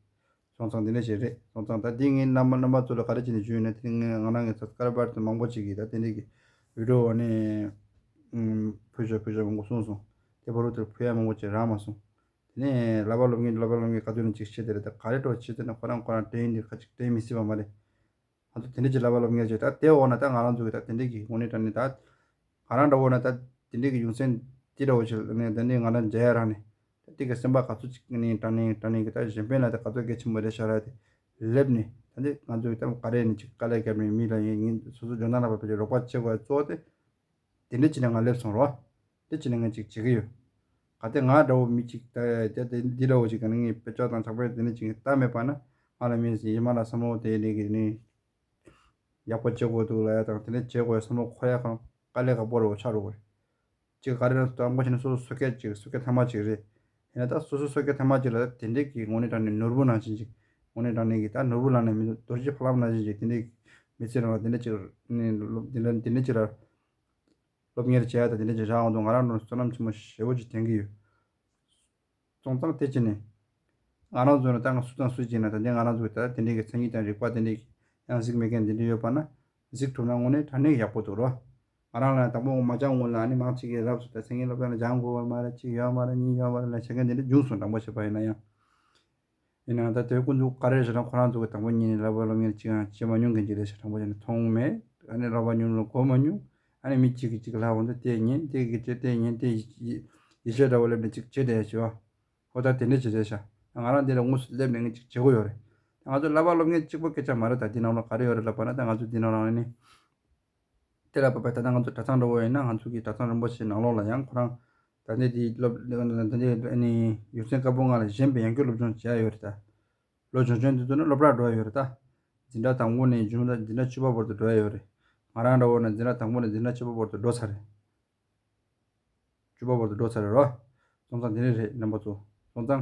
སོང་ཙང་དེ་འདྲ་ཞིག་རེད། སོང་ཙང་ད་འདི་ངའི་རྣམ་པ་རྣམ་པ་ཚོ་ལ་ག་རེ་བྱས་ནས་ཞུས་ཡོད་ན་དེ་ནི་ངས་ང་རང་གི་སབ་སི་ཀ་རའི་བར་དུ་མང་པོ་ཅིག་གིས་ད་དེ་འདྲ་གི་བི་ཌི་ཡོ་ཨ་ནི་ཕུལ་ཤོག་ཕུལ་ཤོག་མང་པོ་གསུངས་སོང་། དེ་བར་དུ་ཕུལ་ཡ་མང་པོ་ཅིག་རག་མ་སོང་། དེ་ནས་བསླབ་པ་སློབ་གཉེར་བསླབ་པ་སློབ་གཉེར་ག་དུས་ནས་ཅིག་བྱས་དེ་རེད། ད་ག་རེ་འགྲོ་བྱས་དེ་ན་ཁོ་རང་ཁོ་རང་དྲན་འདི་ཁ་ཅིག་དྲན་མི་སྲིད་པ་མ་རེད། ང་ཚོ་དེ་འདྲ་ཅིག་བསླབ་པ་སློབ་གཉེར་བྱས་ད་དེ་འོག་ན་ད་ང་རང་ཚོ་གི་ད་དེ་འདྲ་གི་དངོས་གནས་དྲང་གནས་ད། ང་རང་འདྲ་བོ་ན་ད་དེ་འདྲ་གི་ཡོང་སེམས་དེ་འདྲ་བོ་ཞིག་ནས་ད་ནི་ང་རང་མཇལ་ཡ་རག་ནས་ད་དེ་གི་སེམས་པ་ག་ཚོད་ཅིག་ནས་དྲང་གནས་དྲང་གནས་གི་ད་གཞན་ཕན་ལ་ད་ག་ཚོད་གལ་ཆེན་པོ་རེད་ཤག་ར་དེ་སླེབས་ནས་ད་འདི་ང་ཚོ་གི་ད་ག་རེ་ནས་ཅིག་དཀའ་ལས་བརྒྱབ་ནས་མི་ལ་ཡིན་ངན་སོ་སོ་འཇོན་ཐང་ལ་བབས་པའི་རོགས་པ་བྱེད་དགོས་གཙོ་བོ་དེ་དེ་འདྲ་ཅིག་ནས་ང་སླེབས་སོང་རོ། དེ་ཅིག་ནས་ང་ཅིག་བྱེད་ཀྱི་ཡོད། ག་དེ་ང་འདྲ་བོ་མི་ཅིག་ད་ད་དེ་འདི་འདྲ་བོ་ཅིག་ག་ནས་ངས་དཔེ་ལྕག་དང་ཇག་པ་དེ་འདྲ་ཅིག་ལྟ་མེད་པ་ན་ང་ལ་མིན་ཡི་མ་ལ་བསམ་བློ་དེ་ནས་གི་ནས། ཡག་པོ་བྱེད་དགོས་འདུག་ལབ་ཡ་དང་དེ་ནས་བྱེད་དགོས་ཡ་བསམ་བློ་འཁོར་ཡ་གང་དཀའ་ལས་ཁག་པོ་རེད་བ་ཆགས་འགྲོ་གི་རེད། གཅིག་ག་རེ་ན་དང་པོ་བྱས་ན་སོ་སོ་སོ་སྐྱེ་གཅིག་སོ་སྐྱེ་ཐ་མ་གཅིག་རེད། ཡིན་ན་ད་སོ་སོ་སོ་སྐྱེ་ཐ་མ་གཅིག་ལ་ད་དེ་འདྲས་ཀྱི་དངོས་གནས་དྲང་གནས་ནོར་བུ་ནང་བཞིན་ཅིག་དངོས་གནས་དྲང་གནས་ཀྱི་ད་ནོར་བུ་ལ་ནས་མི་འདུག་རྡོ་རྗེ་ཕ་ལམ་ནང་བཞིན་ཅིག་དེ་འདྲས་མི་ཚེ་རིང་ལ་དེ་འདྲས་ཅིག་ནས་སློབ་དེ་འདྲ་དེ་འདྲས་ཅིག་ལ་སློབ་གཉེར་བྱེད་ཡ་ད་དེ་འདྲས་ཅིག་རག་འོང་དུས་ང་རང་ནང་བསོད་ནམས་ཆེན་མོ་ཞེ་པོ་ཅིག་དྲན་གྱི་ཡོད། སོང་ཙང་དེ་བྱས་ནས། ང་རང་ཚོ་ནི་ད་ང་སུ་དང་སུ་ཅིག་ན་ད་ལྟའི་ང་རང་ཚོ་ད་དེ་འདྲའི་གི་མཚན་ཉིད་དང་རིག་པ་དེ་འདྲའི་ཡང་གཟིགས་མེད་མཁན་དེ་འདྲ་ཡོད་པ་ན་གཟིགས་ཐུབ་ན་དངོས་གནས་དྲང་གནས་ཡག་པོ་འདུག་རོ། ང་རང་ལ་དང་པོ་མ་སྦྱང་སྔོན་ལ་ཨ་ནི་མང་ཆེ་གིས་རབས་སུ་ད་མཚན་ཉིད་སློབ་གྲྭ་ལ་སྦྱང་དགོས་པ་མ་རེད་གཅིག་ཡོད་མ་རེད་གཉིས་ཡོད་མ་རེད་ལ་བྱེད་མཁན་དེ་འདྲ་བྱུང་སོང་དྲང་པོ་བཤད་པ་ཡིན་ན་ཡང་། ཡིན་ནའང་ད་དེ་ཀུན་ཚོ་ག་རེ་ཞེ་ན་ཁོ་རང་ཚོ་གི་དང་པོ་ཉིད་ནས་བསླབ་པ་སློབ་གཉེར་གཅིག་ཡང་བྱེད་མ་མྱོང་མཁན་གཅིག་རེད་ཤག་དྲང་པོ་བྱས་ན་མཐོང་མེད་ཨ་ནི་བསླབ་པ་མྱོང་ལ་གོ་མ་མྱོང་ཨ་ནི་མི་གཅིག་གིས་གཅིག་ལབ་འོང་དུས་དེ་ཉན་དེ་གི་བྱེད་དེ་ཉན་དེ་ཡིད་ཆེས་འདྲ་བོ་སླེབས་ནས་གཅིག་བྱེད་བསྡད་ཡ་ཞེས་པ། ཧོ་ད་དེ་འདྲ་བྱེད་བསྡད་ཤག་ང་རང་འདི་ལ་དངོས་སུ་སླེབས་ནས་ངས་གཅིག་བྱེད་དགོས་ཡོད་རེད། ང་ཚོ་བསླབ་པ་སློབ་གཉེར་གཅིག་པོ་སྐད་ཆ་མ་རེད་ད་འདི་ནང་ལ་ག་རེ་ཡོད་རེད་ལབ་པ་ན་ད་ང་ཚོ་འདི་ནང་ལ་ནི། དེ་ལ་བབས་པའི་ད་ལྟ་ང་ཚོ་གྲྭ་ཚང་འདྲ་བོ་ཡིན་ན་ང་ཚོ་གི་གྲྭ་ཚང་རིན་པོ་ཆེ་ནང་ལོགས་ལ་ཡང་ཁོ་རང་ད་ལྟའི་འདི་སློབ་ད་ལྟའི་ཨ་ནི་ཡོན་ཚན་བཀའ་པོད་ལྔ་ལ་གཞན་པའི་ཡང་སྐྱོར་སློབ་སྦྱོང་བྱས་ཡོད་རེད་ད། ལོ་བྱུང་བྱུང་དེ་ཚོ་ནི་སློབ་གྲྭར་འགྲོ་ཡ་ཡོད་རེད་ད། འཛིན་གྲྭ་དང་པོ་ནས་བྱུང་ད་འཛིན་གྲྭ་བཅུ་པ་བར་དུ་འགྲོ་ཡ་ཡོད་རེད། ང་རང་འདྲ་བོ་ན་འཛིན་གྲྭ་དང་པོ་ནས་འཛིན་གྲྭ་བཅུ་པ་བར་དུ་འགྲོ་ཚར་རེད། བཅུ་པ་བར་དུ་འགྲོ་ཚར་རེད་རོ། སོང་ཙང་དེ་འདྲ་རེད་རྣམ་པ་ཚོ། སོང་ཙང་།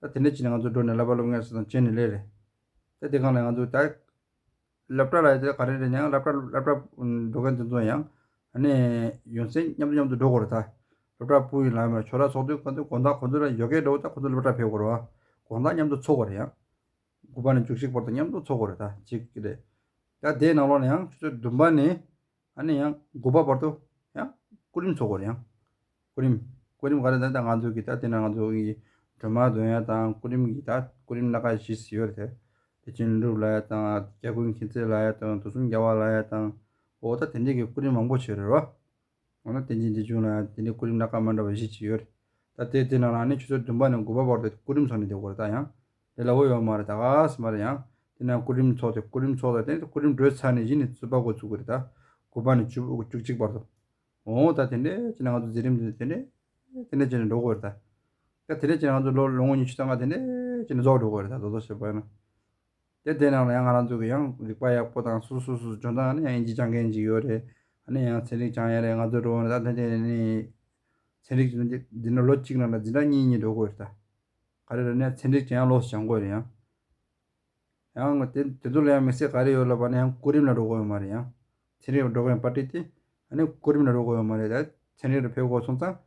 ད་དེ་འདྲ་བྱས་ནས་ང་ཚོ་འགྲོ་ནས་བསླབ་པ་སློབ་གཉེར་སོང་ཙང་བྱས་ནས་སླེབས་རེད། ད་དེ་སྒང་ལ་ང་ཚོ་ད། སློབ་གྲྭ་ལ་ཡོད་དེ་ག་རེ་རེད་ཡང་སློབ་གྲྭ་སློབ་གྲྭ་འགྲོ་མཁན་དེ་ཚོ་ཡང་། ཨ་ནི། ཡོན་ཚན་མཉམ་དུ་མཉམ་དུ་འགྲོ་དགོས་རེད་ད། སློབ་གྲྭ་སྤུ་ཡིན་ལ་མེད་ཁྱོད་ར་ཚོགས་འདུ་ཁོ་ཚོ་དགོང་དག་ཁོ་ཚོ་ལ་ཡོད་མཁན་འགྲོ་ད་ཁོ་ཚོ་སློབ་གྲྭ་ཕེབས་དགོས་རེད་བ། དགོང་དག་མཉམ་དུ་ཚོགས་དགོས་རེད་ཡང་། དགུ་པ་ནས་བཅུ་གཅིག་བར་དུ་མཉམ་དུ་ཚོགས་དགོས་རེད་ད་གཅིག་གི་རེད། ད་དེའི་ནང་ལོགས་ནས་ཡང་ཆུ་ཚོད་བདུན་པ་ནས། ཨ་ནི་ཡང་དགུ་པ་བར་དུ་ཡང་སྐུ་རིམ་ཚོགས་དགོས་རེད་ཡང་། སྐུ་རིམ། སྐུ་རིམ་ག་རེ་ད་ལྟ་ང་ཚོ་གི་ད་དེ་ན་ང་ཚོ་གི་སྒྲོལ་མ་འདོན་ཡ་དང་སྐུ་རིམ་གི་ད་སྐུ་རིམ་སྣ་ཁ་བཞི་ཟེར་ཡོད་རེད་དེ། དེ་བཞིན་ལུགས་ལ་ཡ་དང་རྒྱལ་ཀུན་མཁྱེན་བརྩེ་ལ་ཡ་དང་དུས་གསུམ་རྒྱལ་བ་ལ་ཡ་དང་། འོ་ད་དེ་འདྲས་ཀྱི་སྐུ་རིམ་མང་པོ་ཡོད་རེད་རོ། འོ་ན་དེ་འཇིག་འདི་བྱུང་ལ་ཡ་དེ་འདྲས་སྐུ་རིམ་སྣ་ཁ་མ་འདྲ་བ་བཞི་ཅིག་ཡོད་རེད། ད་དེ་དེ་ནང་ལ་ནི་ཆུ་ཚོད་བདུན་པ་ནས་དགུ་པ་བར་དུ་སྐུ་རིམ་ཚོགས་ནས་བསྡད་དགོས་རེད་ད་ཡང་། དེ་ལ་འོ་ཡོད་མ་རེད་ད་ག་སེ་མ་རེད་ཡང་། དེ་ན་སྐུ་རིམ་ཚོགས་ཏེ་སྐུ་རིམ་ཚོགས་ཏེ་དེ་སྐུ་རིམ་གྲོལ་ཚར་ནས་གཞི་ནས་རྩོད་པ་འགོ་ཚུགས་དགོས་རེད་ད། དགུ་པ་ནས་བཅུ་བཅུ་གཅིག་བར་དུ། འོ་ད་དེ་འདྲས་ཅི་ན་ང་ཚོ་མཛད་རིམ་དེ་དེ་འདྲས། དེ་འདྲས་ཅི་ན་འགྲོ་དགོས་རེད་ད། ད་དེ་འདྲས་ཅི་ན་ང་ཚོ་ལོ་ལོ་ངོ་ཉི་ཤུ་རྩ་ལྔ་དེ་འདྲས་ཅི་ན་རྫོགས་འགྲོ་དགོས་རེད་ད་རྫོགས་རྫོགས་བྱེད་པ་ཡིན་ན། དེ་དེ་ནང་ལ་ཡང་ང་རང་ཚོ་གི་ཡང་རིག་པ་ཡག་པོ་དང་སོ་སོ་སོ་སོ་སྦྱོང་སྟངས་ནི་ཡང་དབྱིན་ཇི་སྦྱང་མཁན་ཅིག་ཡོད་རེད། ཨ་ནི་ཡང་ཚན་རིག་སྦྱང་ཡ་རེད་ང་ཚོ་འགྲོ་བ་ནི་ད་དེ་འདྲས་ནི། ཚན་རིག་འདི་འདི་ནི་ལོ་གཅིག་ནང་ལ་འཛིན་གྲྭ་གཉིས་གཉིས་འགྲོ་དགོས་རེད་ད། ག་རེ་རེད་ནས་ཚན་རིག་ཅན་ཡང་ལོགས་སུ་སྦྱང་དགོས་རེད་ཡང་། ཡང་དེ་དེ་ཚོ་ལ་ཡང་དམིགས་བསལ་ག་རེ་ཡོད་ལབ་པ་ན་ཡང་སྐུ་རིམ་ལ་འགྲོ་དགོས་ཡོད་མ་རེད་ཡང་། ཚན་རིག་འགྲོ་མཁན་པར་ཊི་དེ་ཨ་ནི་སྐུ་རིམ་ལ་འགྲོ་དགོས་ཡོད་མ་རེད་ད་ཚན་རིག་ལ་ཕེབས་དགོས་སོང་ཙང་།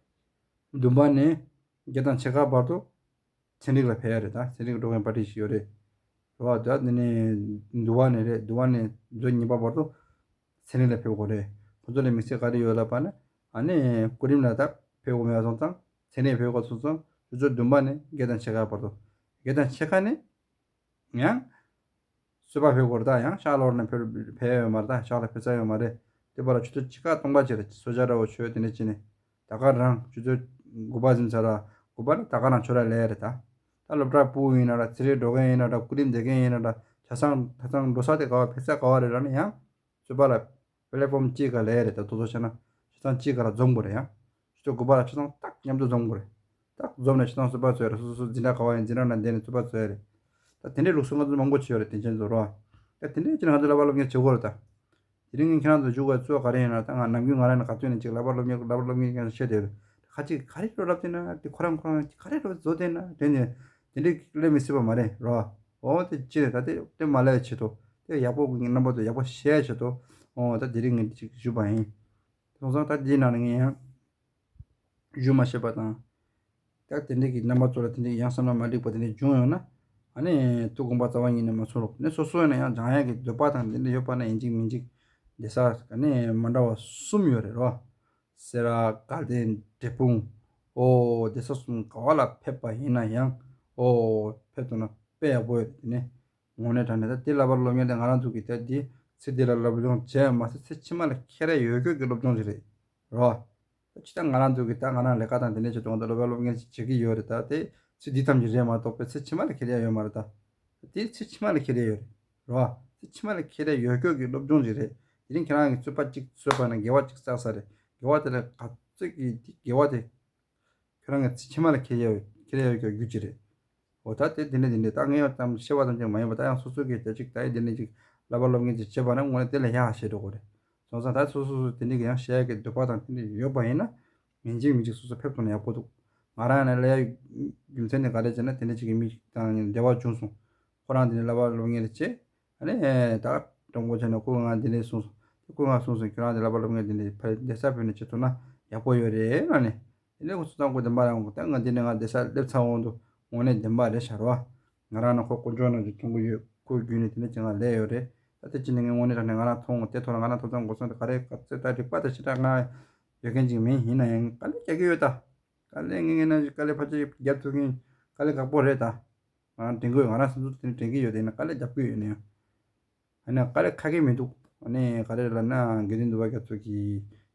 བདུན་པ་ནས་བརྒྱད་དང་ཕྱེད་ཀ་བར་དུ་ཚན་རིག་ལ་ཕེབས་ཡ་རེད་ད་ཚན་རིག་འགྲོ་མཁན་པར་ཊི་ཞིག་ཡོད་རེད། རེད་བ་ད་འདི་ནས་འདུལ་བ་ནས་རེད་འདུལ་བ་ནས་མཛོད་གཉིས་པ་བར་དུ། ཚན་རིག་ལ་ཕེབས་དགོས་རེད། ཁོ་ཚོ་ལ་དམིགས་བསལ་ག་རེ་ཡོད་ལབ་པ་ན། ཨ་ནི་སྐུ་རིམ་ལ་ད་ཕེབས་དགོས་མེད་པ་སོང་ཙང་ཚན་རིག་ཕེབས་དགོས་སོང་ཙང་ཆུ་ཚོད་བདུན་པ་ནས་བརྒྱད་དང་ཕྱེད་ཀ་བར་དུ། བརྒྱད་དང་ཕྱེད་ཀ་ནས་ཡང་གསོལ་བ་ཕེབས་དགོས་རེད་ད་ཡང་ཤག་ལོར་ནས་ཕེབས་ཕེབས་ཡོད་མ་རེད་ད་ཤག་ལ་ཕེབས་ས་ཡོད་མ་རེད། དེ་བར་ལ་ཆུ་ཚོད་ཕྱེད་ཀ་སྟོང་པ་ཅིག་རེད་གསོལ་ཇ་འདྲ་བོ་མཆོད་དེ་ནས་ཅི་ནས། ད་ག་རང་ཆུ་ཚོད་དགུ་པ་ཟིན་ཚར་ར་དགུ་པ་ནས་ད་ག་རང་ཆོ་ར་ལས་རེད་ད། ད་སློབ་གྲྭ་སྤུ་ཡིན་ན་ར་ཚེ་རིང་འགྲོ་མཁན་ཡིན་ན་ར་སྐུ་རིམ་བསྡད་མཁན་ཡིན་ན་ར་ཆ་ཚང་ཆ་ཚང་འགྲོ་ས་དེ་ག་བ་ཕེབས་ས་ག་བ་རེད་ལབ་ན་ཡང་། ཚོད་པ་ལ་པི་ལེ་ཕོམ་གཅིག་ག་ལས་རེད་ད་དོ་དོ་བྱས་ན་ཆ་ཚང་གཅིག་ག་ར་འཛོམས་དགོས་རེད་ཡང་། ཆུ་ཚོད་དགུ་པ་ལ་ཆ་ཚང་ཏག་མཉམ་དུ་འཛོམས་དགོས་རེད། ད་འཛོམས་ནས་ཆོས་ཐམ་རྩོད་པ་རྩོད་ཡ་རེད། སོ་སོ་སོ་འཛིན་གྲྭ་ག་བ་ཡིན་འཛིན་གྲྭ་ནང་བསྡད་ནས་རྩོད་པ་རྩོད་ཡ་རེད། ད་དེ་འདྲའི་ལུགས་སྲོལ་ང་ཚོ་མང་པོ་བྱས་ཡོད་རེད། དེང་ཕྱིན་ཚོ་རོ། ད་དེ་འདྲའི་ཕྱིན་ང་ཚོ་བསླབ་པ་སློབ་གཉེར་བྱེད་དགོས་རེད་ད། དེ་རིང་ངས་ཁྱེད་རང་ཚོ་བཞུགས་པའི་གཙོ་བོ་ག་རེ་ཡིན་ན། ད་ང་ནམ་རྒྱུན་ང་རང་ནས་ག་དུས་ནས་ཅིག་བསླབ་པ་སློབ་གཉེར་བསླབ་པ་སློབ་གཉེར་ཀྱང་བཤད་བསྡད་ཡོད་རེད། ཁ་ཅིག་ག་རེ་རོ་ལབ་བསྡད་ན་དེ་ཁོ་རང་ཁོ་རང་ག་རེ་རོ་བཟོ་བསྡད་ན་དྲན་ནས་དེ་འདྲའི་གླེང་མི་སྲིད་པ་མ་རེད་རོ། འོ་དེ་ཅི་རེད། ད་དེ་དེ་མ་ལབ་ཡ་ཆེད་དུ་དེ་ཡག་པོ་གི་རྣམ་པ་ཚོ་ཡག་པོ་བཤད་ཡ་ཆེད་དུ། འོ་ད་དེ་རིང་ངས་ཅིག་ཞུས་པ་ཡིན། སོང་ཙང་ད་འདིའི་ནང་ནས་ངས་ཡང་ཞུ་མ་ཤེས་པ་དང་། ད་དེ་འདྲའི་གི་རྣམ་པ་ཚོ་ལ་དེ་འདྲའི་ཡང་བསམ་ན་མ་འགྲིག་པ་དེ་འདྲའི་བྱུང་ཡོང་ན། ཨ་ནི་ཐུགས་དགོངས་པ་རྩ་བ་ཉིད་ནས་མ་ཚོམ་རོགས། ནས་སོ་སོ་ཡིན་ན་ཡང་སྦྱང་ཡག་གི་འདོད་པ་དང་དེ་འདྲ་ཡོད་པ་ན་ཡིན་གཅིག་མིན་གཅིག་བསྡད་ས་ག་ནས་མ་འདྲ་བ་གསུམ་ཡོད་རེད་རོ། སེ་ར་དགའ་ལྡན་འབྲས་སྤུངས། ཨོ་བསྡད་ས་གསུམ་ག་བ་ལ་ཕེབས་པ་ཡིན་ན་ཡང་ཨོ་ཕེབས་ཐུབ་ན་དཔེ་ཡག་པོ་ཡོད་རེད། དེ་ནས་དངོས་གནས་དྲང་གནས་ད་དེ་བསླབ་པ་སློབ་གཉེར་དེ་ང་རང་ཚོ་གི་ད་དེ་ཚེ་འདི་ལ་སློབ་སྦྱོང་བྱས་མ་ཟད་ཚེ་ཕྱི་མ་ལ་ཁྱད་ར་ཡོད་རྒྱུ་གི་སློབ་སྦྱོང་ཞིག་རེད་རོ། ད་ཅི་ད་ང་རང་ཚོ་གི་ད་ང་རང་ལས་ཀ་དང་དེ་འདྲ་བྱེད་དུས་ང་ཚོ་སློབ་པ་སློབ་གཉེར་ཅིག་བྱེད་ཀྱི་ཡོད་རེད། ད་དེ་ཚེ་འདི་ཙམ་གྱི་རེད་མ་གཏོགས་པའི་ཚེ་ཕྱི་མ་ལ་ཁྱད་ར་ཡོད་མ་རེད་ད། དེ་ཚེ་ཕྱི་མ་ལ་ཁྱད་ར་ཡོད་རེད་རོ། ཚེ་ཕྱི་མ་ལ་ཁྱད་ར་ཡོད་རྒྱུ་གི་སློབ་སྦྱོང་ཞིག་རེད། དེ་རིང་ཁྱེད་རང་གི་རྩོད་པ་གཅིག་རྩོད་པ་ན་དགེ་བ་གཅིག་བསགས་ས་རེད། དགེ་བ་དེ་ལ་ག་ཚོད་ཀྱི་དགེ་བ་དེ་ཁྱེད་རང་གི་ཚེ་ཕྱི་མ་ལ་ཁྱེར་ཡོད་ཁྱེར་ཡོད་ཀྱི་རྒྱུ་ཅི་རེད། འོ་ད་དེ་དེ་འདྲ་དེ་འདྲ་ད་ངས་ཡང་ཙམ་བཤད་པ་ཙམ་ཅིག་མ་ཡིན་པ་ད་ཡང་སོ་སོ་གི་དེ་ཅིག་ད་ཡི་དེ་འདྲ་ཅིག་བསླབ་པ་སློབ་གཉེར་ཅིག་བྱེད་པ་ན་དངོས་གནས་དེ་ལས་ཡག་ཤེས་འགྲོ་གི་རེད། སོང་ཙང་ད་སོ་སོ་སོ་དེ་འདྲ་གི་ཡང་བཤད་ཡག་གི་འདོད་པ་དང་དེ་འདྲ་ཡོད་པ་ཡིན་ན་ཡིན་གཅིག་མིན་གཅིག་སོ་སོ་ཕེབས་ཐུབ་ན་ཡག་པོ་འདུག་ང་རང་ཡང་ན་ལས་ཡག་རྒྱུ་མཚན་ནི་ག་རེ་བྱས་ན་དེ་འདྲ་ཅིག་གི་མི་དང་འབྲེལ་བ་བྱུང་སོང་། ཁོ་རང་དེ་ནས་བསླབ་པ་སློབ་གཉེར་བྱས། ཨ་ནི་ད་དྲང་པོ་བྱས་ན་ཁོས་ང་འདི་ནས་གསུངས་སོང་། ཁོས་ང་གསུངས་སོང་། ཁྱོད་རང་དེ་བསླབ་པ་སློབ་གཉེར་དེ་འདྲ་ཕ་བསྡད་ས་བོད་ནས་བྱེད་ཐུབ་ན་ཡག་པོ་ཡོད་རེད་ལབ་ནས། དེ་ནས་ཁོ་ཚོ་ཚང་ཁོ་བདེན་པ་རང་ད་ང་འདི་ནས་ང་བསྡད་ས་སླེབས་ཚར་འོང་དུས་དངོས་གནས་བདེན་པ་རེད་ཤག་རོ། ང་རང་ནང་ཁོ་དཀོན་མཆོག་ནང་བཞིན་མཐོང་གི་ཡོད། ཁོའི་བརྒྱུད་ནས་དེ་འདྲ་བྱས་ང་སླེབས་ཡོད་རེད། ད་དེ་ཅི་ནས་ངས་དངོས་གནས་དྲང་གནས་ང་རང་མཐོང་དེ་ཐོག་ལ་ང་རང་ཐོབ་ཐང་གོ་སོང་དེ་ག་རེ་ག་ཚོད་ད་རིག་པ་དང་ཞེ་དྲག་ང་ཡོད་མཁན་ཅིག་མིན། ཡིན་ན་ཡང་དཀའ་ལས་རྒྱག་གི་ཡོད་ད། དཀའ་ལས་ངས་ངས་ན་དཀའ་ལས་ཕལ་ཆེར་རྒྱབ་ཐུབ་མཁན་དཀའ་ལས་ཁག་པོ་རེད་ད། ང་རང་དྲན་གི་ཡོད། ང་རང་སེམས་ཚོར་དེ་ནས་དྲན་གི་ཡོད། དེ་ཡིན་ན་དཀའ་ལས་རྒྱབ་ཀྱི་ཡོད་ནའང་། ཨ་ནི་དཀའ་ལས་ཁག་གི་མི་འདུག་ཨ་ནི་ག་རེ་ལབ་ན་དགེ་འདུན་འདུས་པ་རྒྱ་མཚོ་གི་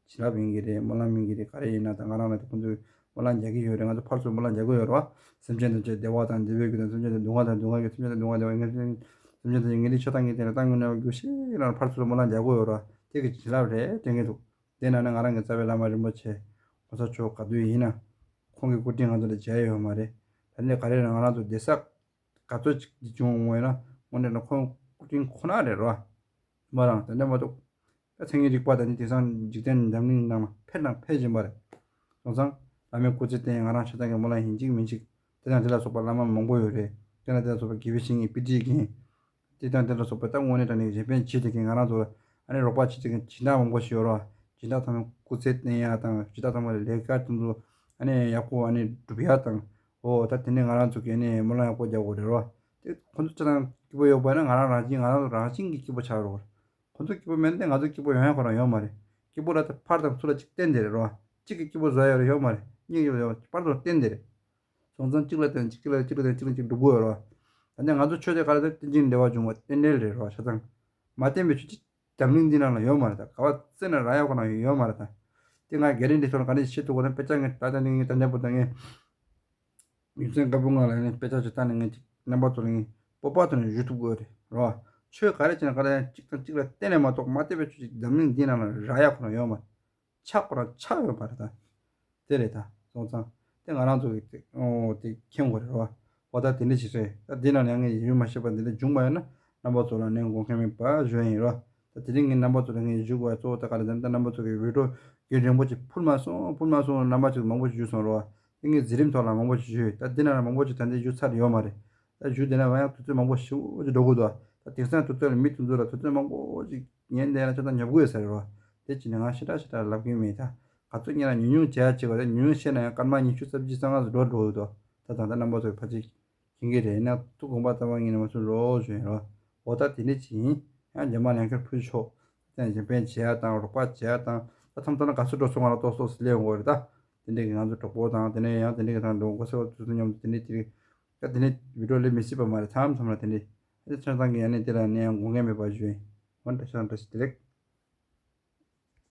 བྱིན་རླབས་ཡིན་གྱི་རེད། སྨོན་ལམ་ཡིན་གྱི་རེད། ག་རེ་ཡིན་ན་ད་ང་རང་ལ་དེ་ཁོང་ཚོས་སྨོན་ལམ་རྒྱག་གི་ཡོད་རེད། ང་ཚོ་ཕར་ཚུར་སྨོན་ལམ་རྒྱག་གི་ཡོད་རེད་བ། སེམས་ཅན་ཐམས་ཅད་བདེ་བ་དང་བདེ་བའི་རྒྱུ་དང་། སེམས་ཅན་དེ་སྡུག་བསྔལ་དང་སྡུག་བསྔལ་གྱི། སེམས་ཅན་དེ་སྡུག་བསྔལ་བདེ་བའི་རྒྱུ། སེམས་ཅན་དེ་ངེས་ལེགས་མཆོག་ཐམས་ཅད་ཀྱི་རྟེན་ལ་བརྟེན་ནས་འགྲོ་ཤེས་ལ་ཕར་ཚུར་སྨོན་ལམ་རྒྱག་གི་ཡོད་རེད་བ། དེ་གི་བྱིན་རླབས་རེད་དྲན་གི་འདུག་དེ་ན་ནི་ང་རང་གི་རྩ་བའི་བླ་མ་རིན་པོ་ཆེ་གོང་ས་མཆོག་ག་དུས་ཡིན་ན་ཁོང་གི་སྐུ་དྲིན་ང་ཚོ་ལ་འཇལ་ཡོད་མ་རེད། ད་ནི་ག་རེ་ང་རང་ཚོ་བསྡད་ས་ག་ཚོད་ཅིག་འདི་བྱུང་འོང་བས་ན་དངོས་གནས་ན་ཁོང་སྐུ་དྲིན་ཁོ་ན་རེད་རོ། མ་རང་དེ་འདྲ་མ་གཏོགས་ད་མཚན་ཉིད་རིག་པ་དང་ནི་དེང་སང་འཇིག་རྟེན་འཛམ་གླིང་ནང་ལ་འཕེལ་དང་འཕེལ་བཞིན་པ་རེད། སོང་ཙང་བླ་མའི་སྐུ་ཚེ་བརྟན་ཡང་ང་རང་ཆ་ཚང་གི་སྨོན་ལམ་ཡིན་གཅིག་མིན་གཅིག་དེ་དང་དེ་ལ་སོགས་པ་བླ་མ་མང་པོ་ཡོད་རེད། དེ་དང་དེ་ལ་སོགས་པ་དགེ་བའི་བཤེས་གཉེན་དཔེ་ཁྲིད་མཁན། དེ་དང་དེ་ལ་སོགས་པ་ད་དངོས་གནས་དྲང་གནས་གཞན་ཕན་བྱེད་བསྡད་མཁན་ང་རང་ཚོ་ལ་ཨ་ནི་རོགས་པ་བྱེད་བསྡད་མཁན་སྦྱིན་བདག་མང་པོ་ཞིག་ཡོད་རེད་བ། སྦྱིན་བདག་ཚང་མས་སྐུ་ཚེ་བརྟན་ཡག་དང་སྦྱིན་བདག་ཚང་མས་ལས་ཀ་དེ་ཚོ་ཨ་ནི་ཡག་པོ་ཨ་ནི་སྒྲུབ་ཡག་དང་། འོ་ད་དེ་ནས་ང་རང་ཚོ་གིས་ཨ་ནི་སྨོན་ལམ་ཡག་པོ་རྒྱག་དགོས་རེད་རོ། དེ་ཁོ་ཚོ་ཅི་ལྟར་སྐྱིད་པོ་ཡོད་པ་ན་ང་རང་རང་བཞིན་ང་རང་ཚོ་རང་བཞིན་གྱིས་སྐྱིད་པོ་ཆགས་རོགས། ཁོ་ཚོ་སྐྱིད་པོ་མེད་ན་ང་ཚོ་སྐྱིད་པོ་ཡོང་ཡག་ཁོ་རང་ཡོད་མ་རེད། སྐྱིད་པོ་ལ་ད་ཕར་དང་ཚུར་ལ་གཅིག་བརྟེན་བསྡད་རེད་རོ། གཅིག་གིས་སྐྱིད་པོ་བཟོ་ཡག་ཡོད་མ་རེད། གཉིས་ཀྱིས་བཟོ་ཡག་ཕར་ཚུར་བརྟེན་བསྡད་རེད། སོང་ཙང་གཅིག་ལ་བརྟེན་གཅིག་ལ་གཅིག་ལ་བརྟེན་གཅིག་ལ་གཅིག་འགྲོ་གི་ཡོད་རེད་བ། ད་ནི་ང་ཚོ་ཆོས་དེ་ག་རེ་ད་རྟེན་ཅིང་འབྲེལ་བར་འབྱུང་བ་རྟེན་འབྲེལ་རེད་རེད་བ་ཆ་ཚང་། མ་བརྟེན་པའི་ཆོས་ཅིག་འཛམ་གླིང་འདི་ནང་ལ་ཡོད་མ་རེད། ད་ག་བ་བཙལ་ན་རག་ཡག་ཁོ་ན་ཡོད་མ་རེད་ད། དེ་ང་རྒྱ་རིགས་འདི་ཚོ་ལ་ག་རེ་བཤད་ཐུབ་གོ་ད་དཔེ་ཆ་ངས་ད་ད་ནི་ངས་ད་འདྲ་པོ་ད་ངས་ཡུལ་ཚན་དཀར་པོ་ང་ལ་ནི་དཔེ་ཆ་ཅིག་ལྟ་ནས་ངས་ཅིག་རྣམ་པ་ཚོ་ལ་ངས་སྤོབས་པ་ཐོན་ནས་ཞུ་ཐུབ་དགོས་རེད་རེད་བ། ཆོས་ག་རེ་བྱས་ན་ག་རེ་གཅིག་དང་གཅིག་ལ་བརྟེན་ནས་མ་གཏོགས་མ་བརྟེན་པའི་ཆོས་ཅིག་འཛམ་གླིང་འདི་ནང་ལ་རག་ཡག་ཁོ་ན་ཡོད་མ་རེད། ཆགས་ཁོ་རང་ཆགས་ཡོད་མ་རེད་ད། དེ་རེད་ད། སོང་ཙང་། དེ་ང་རང་ཚོ་གི་དེ་ཨོ་དེ་མཁྱེན་དགོས་རེད་རོ། འོ་ད་དེ་འདྲ་ཞིག་རེད། ད་འདི་ནང་ལ་ཡང་ངས་ཡིན་མ་ཤེས་པ་འདི་འདྲ་བྱུང་བ་ཡིན་ན་རྣམ་པ་ཚོ་ལ་ནས་དགོངས་འགལ་མེད་པ་ཞུ་ཡ་ཡིན་རོ། ད་དེ་རིང་ངས་རྣམ་པ་ཚོ་ལ་ངས་ཞུ་དགོས་པ་གཙོ་བོ་ད་ག་རེ་ད་ད་རྣམ་པ་ཚོ་གི་བི་ཌིའོ་རྒྱུན་རིང་པོ་ཅིག་ཕུལ་མ་སོང་ཕུལ་མ་སོང་རྣམ་པ་ཅིག་མང་པོ་ཞིག་ཞུས་སོང་རོ། དེ་ངས་འཛིན་རིམ་ཐོག་ལ་མང་པོ་ཞིག་ཞུས། ད་འདི་ནང་ལ་མང་པོ་ཅིག་ད་འདི་ཞུ་ཚར་ཡོད་མ་རེད། ད་ཞུ་བསྡད་ན་མ་ཡང་དུས་ཚོད་མང་པོ་ཞེ་པོ་ཅིག་འགྲོ་གི་འདུག་ད་དེང་སང་དུས་ཚོད་ལ་མི་དེ་ཚོ་ལ་དུས་ཚོད་མང་པོ་ཅིག་ཉན་བསྡད་ན་ཆ་ཚང་ཉོབ་གི་ཡོད་ས་རེད་རོ། དེ་བྱས་ནས་ང་ཞེ་དྲག་ཞེ་དྲག་ལབ་ཀྱི་མེད་ད། ག་ཚོད་ཉན་ན་ཉུང་ཉུང་བྱས་ཡ་བྱེད་དགོས་རེད། ཉུང་ཉུང་བཤད་ན་ཡང་སྐར་མ་ཉི་ཤུ་རྩ་བཞི་རྩ་ལྔ་ཙམ་འགྲོ་འགྲོ་གི་འདུག་ད་ད་ལྟ་རྣམ་པ་ཚོ་གི་ཕལ་ཆེར་མཁྱེན་གྱི་རེད། ཡིན་ན་ཐུགས་དགོངས་པ་རྩ་བ་ཉིད་ནས་མ་ཚོམ་རོགས་ཞུ་ཡིན་རོ། འོ་ད་དེ་འདྲ་ཅིག་ཡིན། ཡང་རྗེས་མ་ལ་ཡང་བསྐྱར་ཕུལ་ཆོག་དེ་ནས་གཞན་ཕན་བྱེད་ཡ་དང་རོགས་པ་བྱེད་ཡ་དང་ད་མཚམས་མཚམས་ན་ག་ཚོད་འགྲོ་སོང་ང་རང་ཏོག་ཙམ་སླེབས་ཡོང་གི་རེད་ད། དེ་འདྲ་གི་ང་ཚོ་གྲོགས་པོ་དང་དེ་ནས་ཡང་དེ་འདྲ་གི་དང་འགྲོ་མགོ་སེར་བ་དེ་ཚོ་མཉམ་དུ་དེ་འདྲ་དེ་རིང་ད་དེ་ནས་བི་ཌིའོ་སླེབས་མི་སྲིད་པ་མ་རེད། མཚམས་མཚམས་ན་དེ་འདྲ་ཨེ་ཆ་ཚང་གི་ཡང་ནས་དེ་ལ་ནས་ཡང་དགོངས་འགལ་མེད་པ་ཞུ་ཡིན། འོ་འདྲ་ཆ་ཚང་བཀྲ་ཤིས་བདེ་ལེགས།